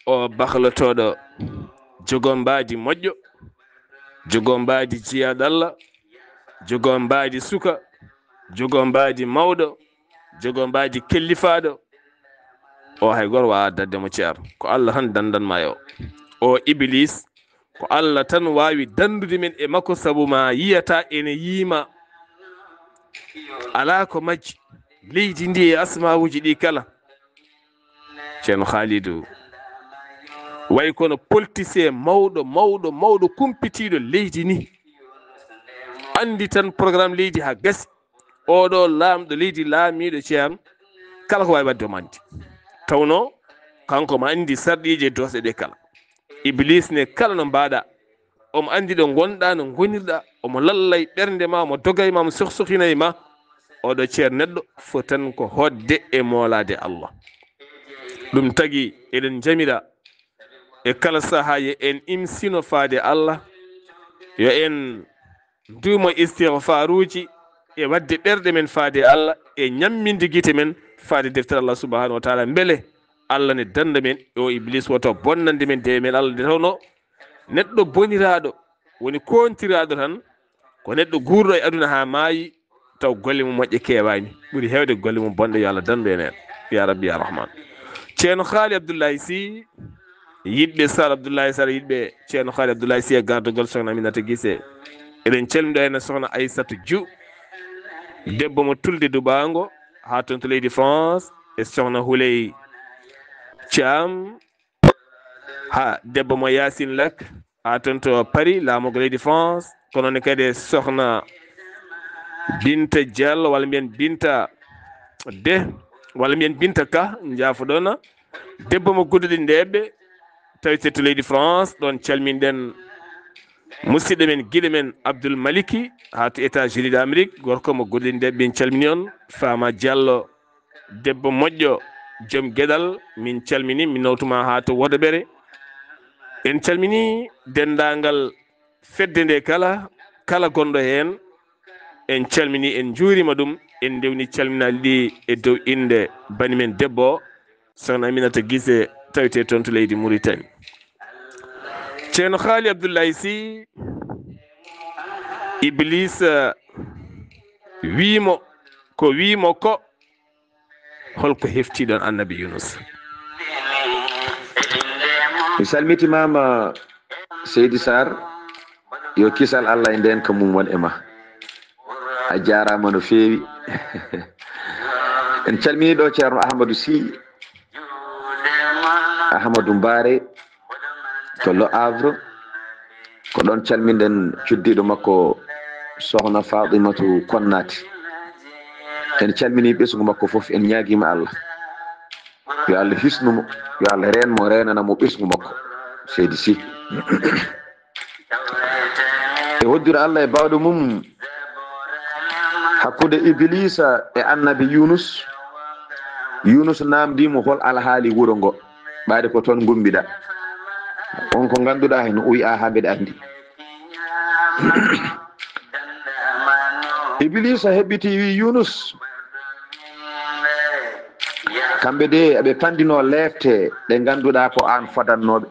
O bahlotooɗo, jogoo mbaadi moƴƴo, jogoo mbaadi jiyaaɗo Allah, jogoo mbaadi suka, jogoo mbaadi mawɗo, jogoo mbaadi kellifaaɗo. O hay gooto waawaa daɗde mo, Ceerno. Ko Allah tan danndan ma e o. O Ibiliis, ko Allah tan waawi danndude men e makko, sabu ma yiyataa ene yii ma. Alaa ko majji leydi ndi e asmaawuuji ɗi kala. Ceerno Haalidu wayi kono politicien mawɗo, mawɗo, mawɗo, kumpitiiɗo leydi ni. Anndi tan programme leydi haa gasi. Oɗo laamɗo leydi, laamiiɗo, Ceerno, kala ko waawi waɗde omo anndi. Tawno kanko omo anndi sarɗiiji e doosɗe ɗe kala. Ibiliis ne, kala no mbaɗa, omo anndi ɗo ngonɗa, no ngonirɗa, omo lalla e ɓernde ma, omo doga e ma, omo sohsohina e ma. Oɗo Ceerno neɗɗo foti tan ko hoɗde e moolaade Allah. Ɗum tagi eɗen njamira e kala sahaa yo en imsino faade Allah, yo en nduumo istigfaaruuji e waɗde ɓerɗe men faade Allah, e ñamminde gite men faade deftere Allah subhanahu wa taala, mbele Allah ne dannda men e o Ibliis, woto bonnande men dewe men Allah. Nde tawno neɗɗo boniraaɗo woni koontiraaɗo tan, ko neɗɗo guurɗo e aduna haa maayi, taw golle mum moƴƴe keewaani, ɓuri heewde golle mum bonɗe. Yo Allah danndu en heen, ya Rabbi, ya Rahman. Ceerno Haali Abdullahi Sy, yiɗɓe Sar Abdullahi Sar, yiɗɓe Ceerno Haali Abdullahi Sy e gardogol Sokhna Aminata Gise. Eɗen calmina heen Sokhna Aissata Diouf, debbo mo Tulde Duɓaango, haa toon to leydi France, e Sokhna Houley Thiam, haa debbo mo Yacine Lac, haa toon to Paris, laamorgo leydi France. Kono ne kadi e Sokhna Binta Diallo, walla mbiyen Binta De, walla mbiyen Binta Ka, njaafoɗon, debbo mo Gudduɗi Ndeɓɓe, tawi to leydi France. Ɗoon calminɗen musidɗo men, giɗo men Abdoul Maliki, haa to États-Unis d'Amérique, gorko mo Gudduɗi Ndeɓɓe, min calmini on. Faama Diallo, debbo moƴƴo, joom geɗal, min calmini, min nawtuma haa to Wodoɓere. En calmini denndaangal fedde nde kala, kala gonɗo heen. En calmini, en njuurima ɗum, en ndewni calminaali ɗi e dow innde bani men debbo o, Sokhna Aminata Gise, tawetee toon to leydi Mauritanie. Ceerno Haali Abdullahi Sy, Ibliisa, eh, wii mo, ko wii mo ko, holko hefti ɗon Annabi Yunus? Mi salmitimaama, Seydi Sarr, yo kisal Allah e ndeenka mum won e ma. A jaaraama no feewi. En calmini ɗo Ceerno Ahmadou Sy, Ahmadou Mbaare, to Le Havre. Ko ɗoon calminɗen cuddiiɗo makko, Sokhna Fatimatu Konnaati. En calmini ɓesngu makko fof, en ñaagiima Allah yo Allah hisnu mo, yo Allah reen mo, reenana mo ɓesngu makko, Seydi Sy. E hoddira Allah e baawɗo mum, hakkunde Ibiliisa e Annabi Yunus, Yunus naamndii mo hol alhaali wuro ngo, ɓaade ko toon ngummiɗa. On ko ngannduɗaa heen, o wi'i, "Aha, mbeɗa anndi." Ibiliisa heɓɓiti, wi, "Yunus, kamɓe de eɓe panndinoo leefte ɗe ngannduɗaa ko aan fodannooɓe."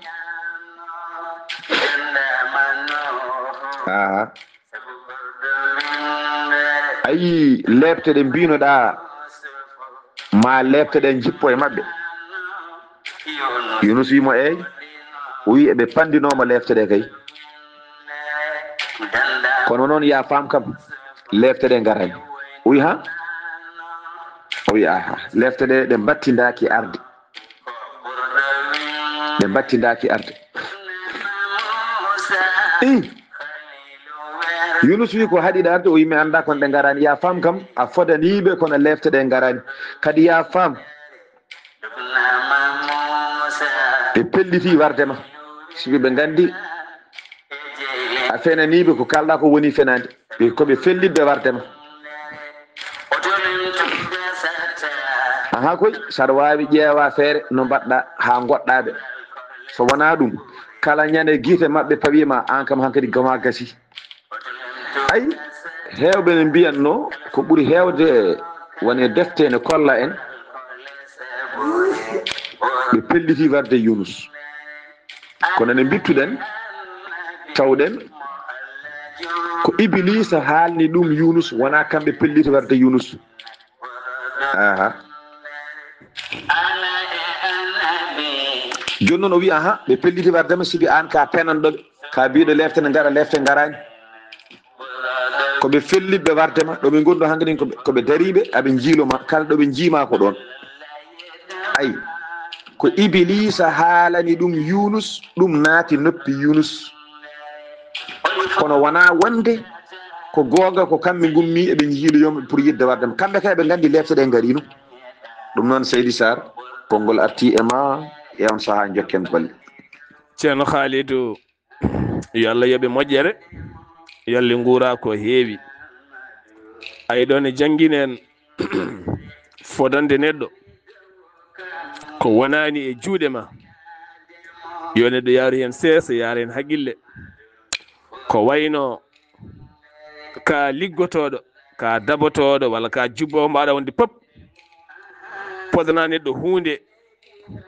Aha. A yii leefte ɗe mbiinoɗaa, ma leefte ɗe njippo e maɓɓe? Yunus wi mo, "Eey." O wi, "Eɓe panndinooma leefte ɗe kay. Kono noon, yaa faam kam, leefte ɗe ngaraani." O wi, "Ha?" O wi, "Aha, leefte ɗe, ɗe mbattindaaki arde. Ɗe mbattindaaki arde." Ih! Yunus wi, "Ko haɗi ɗe arde?" O wi, "Mi anndaa, kono ɗe ngaraani." "Yaa faam kam, a fodanii ɓe, kono leefte ɗe ngaraani." "Kadi yaa faam, Ɓe pelliti warde ma, sibi ɓe nganndi a fenaniiɓe, ko kalɗa ko woni fenaande. Ɓe, ko ɓe fellitɓe warde ma. Aha koy, saɗa waawi ƴeewa feere no mbaɗɗa haa ngoɗɗa ɓe. So wonaa ɗum, kala ñande gite maɓɓe pawiima, aan kam hankadi goma gasi. Ay, heewɓe ne mbiyanno ko ɓuri heewde woni defte ne kolla en ɓe pelliti warde Yunus. Kono ne mbittuɗen, tawɗen ko Ibiliisa haalni ɗum Yunus, wonaa kamɓe pelliti warde Yunus. Aha. Jooni noon o wi, aha, ɓe pelliti wardema, sibi aan ka penanɗo ɓe, ka biiɗo lefte ne ngara, lefte ngaraani. Ko ɓe fellitɓe wardema, ɗo ɓe ngonɗo hankadi ko ɓe, ko ɓe dariiɓe, aɓe njiilo ma, kala ɗo ɓe njiima ko ɗoon. Ay, ko Ibiliisa haalani ɗum Yunus, ɗum naati noppi Yunus. Kono wonaa wonde ko goonga, ko kamɓe ngummi eɓe njiiloyoma pour yidde wardema. Kamɓe kay ɓe nganndi lefte ɗe ngariino. Ɗum noon, Seydi Sarr, konngol arti e ma e on sahaa, njokken golle. Ceerno Khalidou, yo Allah yoɓe moƴƴere, yo Allah nguura ko heewi. Ay ɗoon e jannginen fodande neɗɗo ko wonaani e juuɗe ma, yo neɗɗo yaaru heen seesa, yaara heen haqqille. Ko wayno ka liggotooɗo, ka dabotooɗo, walla ka jubboowo mbaɗa wonde pop, podana neɗɗo huunde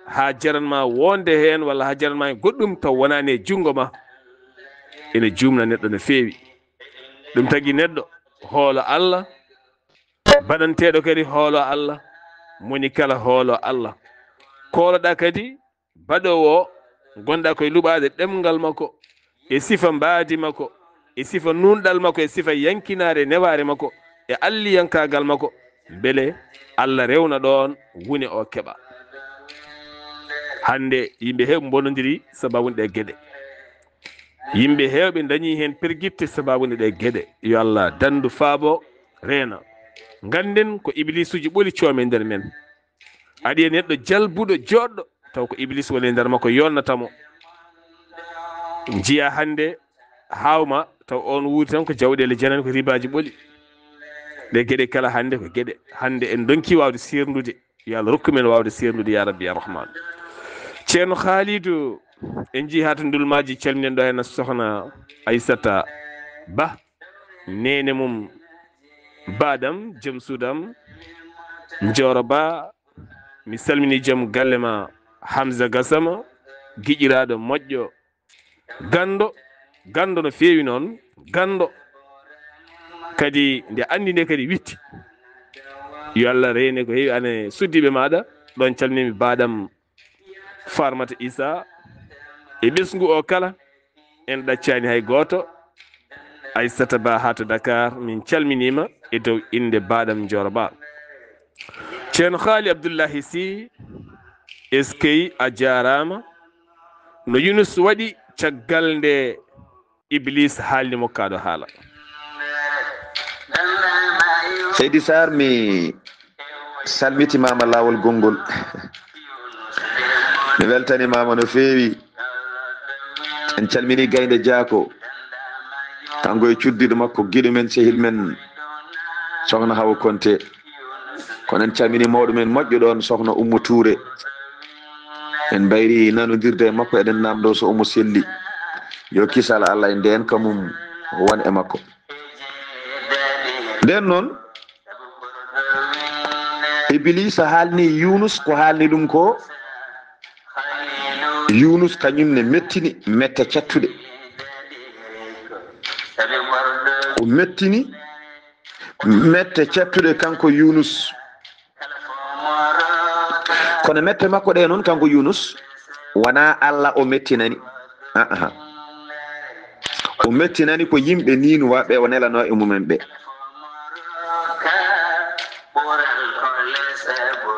haa jaran ma wonde heen, walla haa jaran ma e goɗɗum taw wonaani e junngo ma, ene juumna neɗɗo no feewi. Ɗum tagi neɗɗo hoolo Allah, baɗanteeɗo kadi hoolo Allah, moni kala hoolo Allah. Kooloɗa kadi baɗoowo o, ngonɗa koye luɓaade ɗemngal makko, e sifa mbaadi makko, e sifa nuunɗal makko, e sifa yankinaare newaare makko, e alliyankaagal makko, mbele Allah rewna ɗoon wune o keɓa. Hannde yimɓe heew mbonondiri sababu ɗe geɗe. Yimɓe heewɓe dañi heen pergitte sababu ɗe geɗe. Yo Allah danndu faabo reena. Ngannden ko ibliisuuji ɓoli coome nder men. Aɗi e neɗɗo jalbuɗo jooɗɗo, taw ko Iblis woni e nder makko, yolnata mo. Njiya hannde haawma, taw on wuuri tan ko jawɗeele janani, ko ribaaji ɓoli. Ɗe geɗe kala hannde ko geɗe. Hannde en donki waawde seerndude. Yo Allah rokku men waawde seerndude, ya Rabbi, ya Rahman. Ceerno Khalidou, en njii haa to Ndulmaaji, calminen ɗo heen sohna Aissata Ba, neene mum, baadam, jom suudam, Njooro Ba, mi salmini joom galle ma, Hamza Gassama, giƴiraaɗo moƴƴo, ganndo, ganndo no feewi noon, ganndo kadi nde anndi nde kadi witti. Yo Allah reene ko heewi, ane suddiiɓe maaɗa, ɗoon calmini mi baadam Farmata Isa e ɓesngu o kala, en ɗaccaani hay gooto. Aissata Ba haa to Dakar, min calminiima e dow innde baadam Njooro Ba. Ceerno Haali Abdullahi Sy, eskey a jaaraama. No Yunus waɗi caggal nde Iblis haalni mo kaaɗo haala? Seydi Sarr, mi salmitimaama laawol gonngol. Mi weltanimaama no feewi. En calmini Gaynde Jaako, kanko e cuddiɗo makko, giɗo men, sehil men, Sohna Hawa Konte. Kono en calmini mawɗo men moƴƴo ɗoon, Sohna Ummu Tuure. En mbayri nanondirde e makko, eɗen namdo so omo selli. Yo kisal Allah e ndeen kamum won e makko. Nden noon, Ibiliisa haalni Yunus ko haalni ɗum ko. Yunus kañum ne mettini mette cattuɗe. O mettini mette cattuɗe kanko Yunus. Kono mette makko ɗe noon, kanko Yunus, wonaa Allah o mettinani. Aa. O mettinani ko yimɓe niinuwaaɓe o nelanoo e mumen ɓe.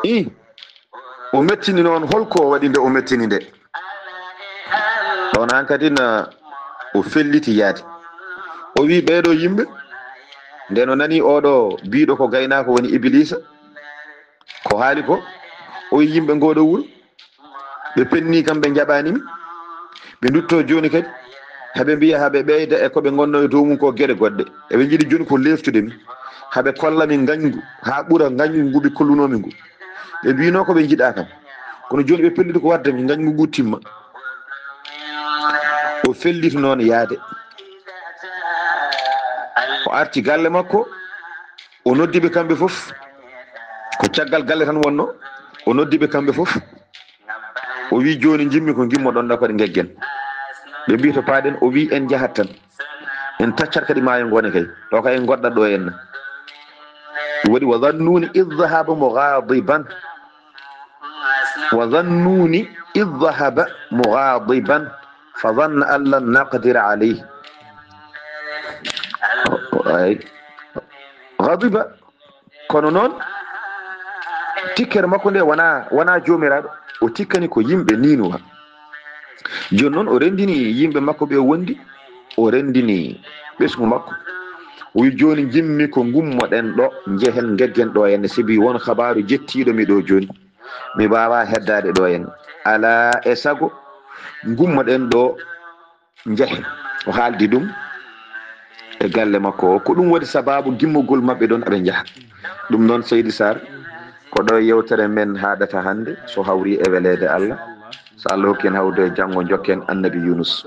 Ii, o mettini noon, holko o waɗi nde o mettini nde? Ɗoon han kadi na o felliti yaade. O wi ɓeeɗo yimɓe, nden o nani oɗo biiɗo ko gaynaako woni Ibiliisa, ko haali ko, o wi yimɓe ngooɗo wuro, Ɓe penni kam, ɓe njaɓani mi. Ɓe ndutto jooni kadi, haɓe mbiya haɓe ɓeyda e ko ɓe ngonno e dow mum ko geɗe goɗɗe. Eɓe njiɗi jooni ko leftude mi, haɓe kolla mi ngañgu, haa ɓura ngañgu ngu ɓe kolluno mi ngu. Ɓe mbino ko ɓe njiɗa kam. Kono jooni ɓe pelliti ko wadde mi ngañgu ngu timma. O felliti noon yaade. O arti galle makko, o noddi ɓe kamɓe fof. Ko caggal galle tan wonno, o noddi ɓe kamɓe fof. O wi, "Jooni njimmi ko ngimmoɗon ɗo kadi ngeggen." Ɓe mbi, "To paaɗen?" O wi, "En njahat tan. En taccat kadi maayo ngoo ne kay. Ɗo kay en ngoɗɗat ɗo henna." Ɗum waɗi, "Wa zannuuni id zahaba mughadiban." "Wa zannuuni id zahaba mughadiban fa zanna an lan naqdira alayhi." Ay. Ghadiba. Kono noon, tikkere makko nde wona, wona joomiraaɗo. O tikkani ko yimɓe niinuwa. Jooni noon, o renndini yimɓe makko ɓe wondi, o renndini ɓesngu makko. O wi, "Jooni njimmi ko ngummoɗen ɗo, njehen, ngeggen ɗo henne, sibi won habaaru jettiiɗo mi ɗo jooni. Mi waawaa heddaade ɗo henne. Alaa e sago, ngummoɗen ɗo, njehen." O haaldi ɗum e galle makko o. Ko ɗum waɗi sabaabu gimmugol maɓɓe ɗon, aɓe njaha. Ɗum noon, Seydi Sarr, ko ɗo yewtere men haaɗata hannde, so hawri e weleede Allah. So Allah hokki en hawde janngo, njokken Annabi Yunus.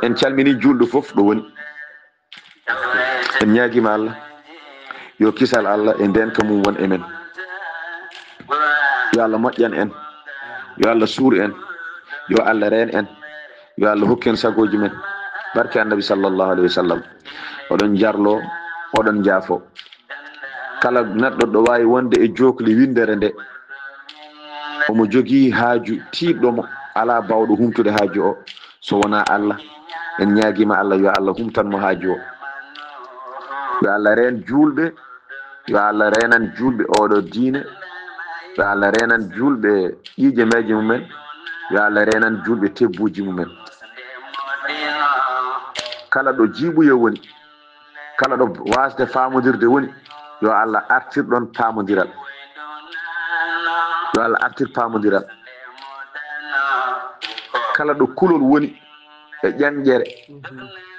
En calmini juulɗo fof ɗo woni. En ñaagiima Allah, yo kisal Allah e ndeenka mum won e men. Yo Allah moƴƴan en, yo Allah suur en, yo Allah reen en, yo Allah hokku en sagooji men. Barke Annabi sallallahu alayhi wa sallam. Oɗon njarlo, oɗon njaafo. Kala neɗɗo ɗo waawi wonde e jookli winndere nde, omo jogii haaju tiiɗɗo mo, alaa baawɗo humtude haaju o so wonaa Allah. En ñaagiima Allah, yo Allah humtan mo haaju o. Yo Allah reen juulɓe, yo Allah reenan juulɓe oɗo diine, yo Allah reenan juulɓe ƴiiƴe meeje mumen, yo Allah reenan juulɓe tebbuuji mumen. Kala ɗo jiiɓuye woni, kala ɗo waasde faamondirde woni, yo Allah artir ɗon paamondiral. Yo Allah artir paamondiral. Kala ɗo kulol woni e ƴanƴere,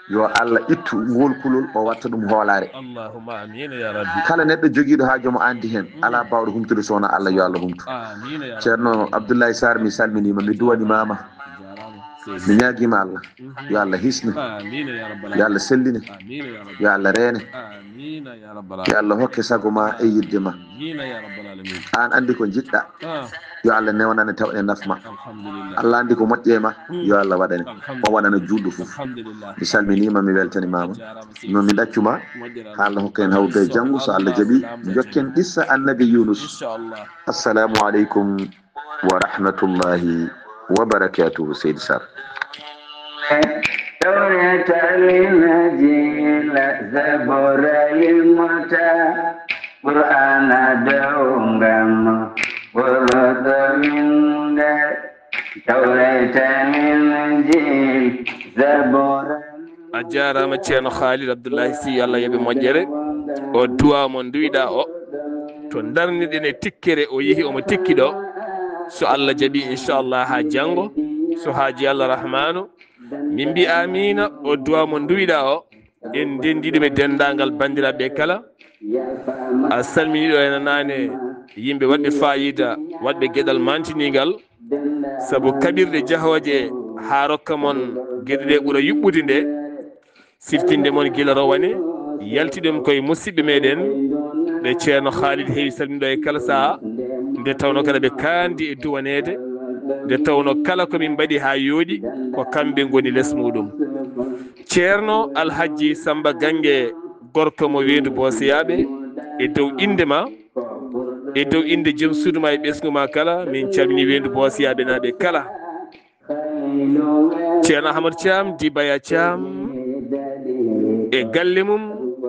yo Allah ittu ngol kulol, o watta ɗum hoolaare. Allahumma amiin ya rabbi. Kala neɗɗo jogiiɗo haaju mo anndi heen, alaa baawɗo humtude so wonaa Allah, yo Allah humtu. Amiin ya rabbi. Ceerno Abdoulaye Sarr, mi salminiima, mi duwaniima ma. Jaaraama, seydi. Mi ñaagiima Allah, yo Allah hisnu. Amiin ya rabbal aalamiin. Yo Allah sellinu. Amiin ya rabbi. Yo Allah reene. Amiin ya rabbal aalamiin. Yo Allah hokke sago ma e yiɗde ma. Amiin ya rabbal aalamiin. Aan anndi ko njiɗɗa. Ah. Yo Allah newnane taw ene nafma. Alhamdulillah. Allah anndi ko moƴƴe ma. Hmm. Yo Allah waɗane. Alhamdulillah. O waɗana juulɗo fof. Alhamdulillah. Mi salminiima, mi weltaniima ma. A jaaraama, seydi. No mi ɗaccuma. Moƴƴere. Haa Allah hokka en hawrude e janngo, so Allah jaɓi, njokken qissa Annabi Yunus. Inchallah. Assalamu aleykum wa rahmatullahi wa barakatuhu, Seydi Sarr. Tawreeta Linjiila Zabuura Limota, Qur'aana dow ngam ɓurɗo winnde. Tawreeta Linjiila Zabuura. A jaaraama, Ceerno Khalid Abdullahi Sy, yo Allah yoɓe moƴƴere. O duwaaw mo nduwiɗaa o, to ndarniɗen e tikkere, o yehi omo tikki ɗo. So Allah jaɓi, inchallah, haa janngo, so haaji Allah Rahmaanu, min mbi amiina. O duwaaw mo nduwiɗaa o, en ndenndi ɗum e denndaangal banndiraaɓe kala. A salmini ɗo e nanaane yimɓe waɗɓe faayiida, waɗɓe geɗal maantiniigal. Sabu kaɓirɗe jahooje haa rokka mon geɗe ɗe ɓura yuɓɓude nde, siftinde mon gila rowane, yalti ɗum koye musidɓe meɗen, ɓe Ceerno Khalid heewi salminde e kala sahaa, nde tawno kala ɓe kaandi e duwaneede, nde tawno kala ko min mbaɗi haa yooɗi, ko kamɓe ngoni les muɗum. Ceerno Alhajji Samba Gange, gorko mo Weendu Boosiyaaɓe, e dow innde ma, e dow innde joom suudu ma e ɓesngu ma kala, min calmini Weendu Boosiyaaɓe naaɓe kala. Ceerno Ahmad Caam, Dibaya Caam, e galle mum,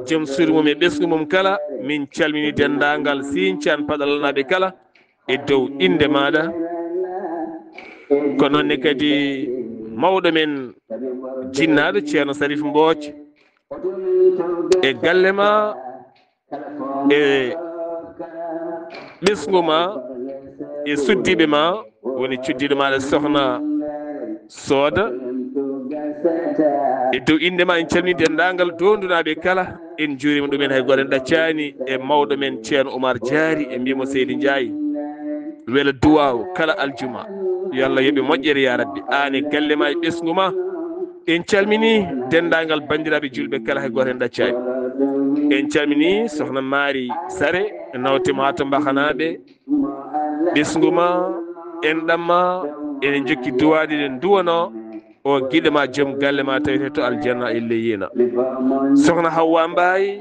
joom suudu mum e ɓesngu mum kala, min calmini denndaangal Siiñ Caan Paɗal naaɓe kala, e dow innde maaɗa. Ko noon ne kadi mawɗo men jinnaaɗo Ceerno Sarif Mbooc, e galle ma, e ɓesngu ma, e suddiiɓe ma, woni cuddiiɗo maaɗa sohna Sooda. E dow innde ma en calmini denndaangal doondunaaɓe kala, en njuuriima ɗumen hay gooto en ɗaccaani, e mawɗo men Ceerno Umar Jaari, en mbiimo Seydi Njaay. Wela duwaaw kala aljuma. Yo Allah yoɓe moƴƴere ya Rabbi. Aan e galle ma e ɓesngu ma. En calmini denndaangal banndiraaɓe juulɓe kala hay gooto en ɗaccaani. En calmini sohna Maari Sare, nawte ma to Mbaxanaaɓe, ɓesngu ma, enɗam ma, ene jokki duwaaɗi ɗe nduwanoo o giɗo ma, joom galle ma, tawete to aljanna e leyina. Sohna Hawwa Mbaay,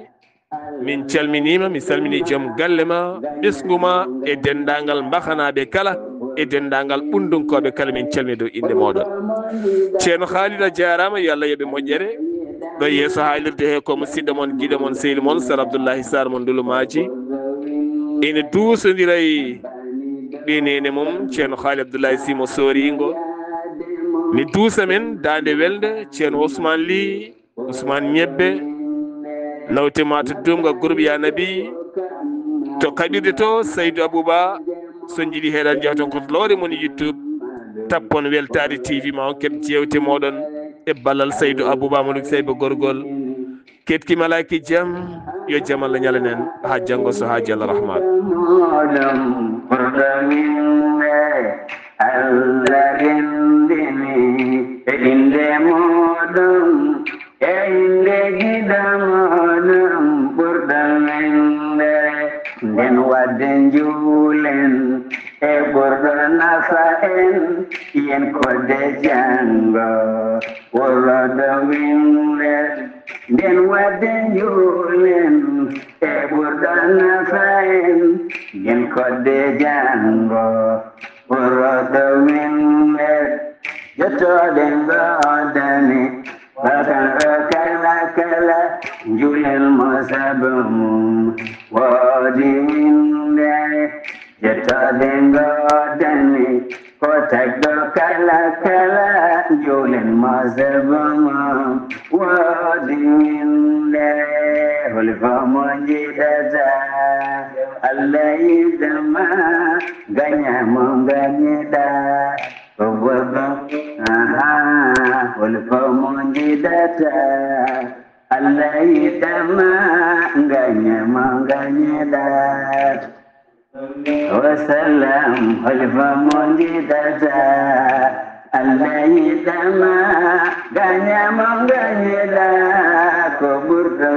min calminiima, mi salmini joom galle ma, ɓesngu ma, e denndaangal Mbaxanaaɓe kala, e denndaangal Ɓunndunkooɓe kala, min calmini dow innde mooɗon. Ceerno Haalid, a jaaraama, yo Allah yoɓe moƴƴere. Ɗo yeeso haalirde he ko musidɗo mon, giɗo mon, sehil mon, Sar Abdullahi Sar mo Ndulumaaji. Ene duusondira e ɓe neene mum, Ceerno Haali Abdullahi Si mo Sooringo. Ne duusa men daande welnde, Ceerno Ousmane Ly, Ousmane Ñebbe, nawte ma to Duumga groupe Ya Nabi, to kaɓirde to, Saydu Abouba, so jiiɗi heɗaade jahton ko to lowre mon YouTube, tappon Weltaare T V ma on keɓ jeewte mooɗon e ballal Saydu Abouba mo Luki Sayba Gorgol. Keɗki malaaki jam, yo jam Allah ñalane en haa janngo so haaji Allah Rahman. Moɗon ɓurɗo winde, Allah renndini e innde moɗon, e innde giɗo moɗon ɓurɗo winde. Nden wadde njuulen e ɓurɗo nafa en, yen kodde janngo ɓurɗo winde. Nden wadde njuulen e ɓurɗo nafa en, yen kodde janngo ɓurɗo winde. Jottooɗe ngoodani, bakaro kala kala, njuulen mo sabu mum woodi winde. Jottooɗe ngoodani, ko tagɗo kala kala, njuulen mo sabu mum woodi winde. Holi fof mo njiɗata, Allah yiɗama, gaña mo gañiɗa. Ko bobo, aha, holi fof mo njiɗata, Allah yiɗama, gaña mo gañiɗa. Wa salam, holi fof mo njiɗata, Allah yiɗama, gaña mo gañiɗa, ko ɓurɗo.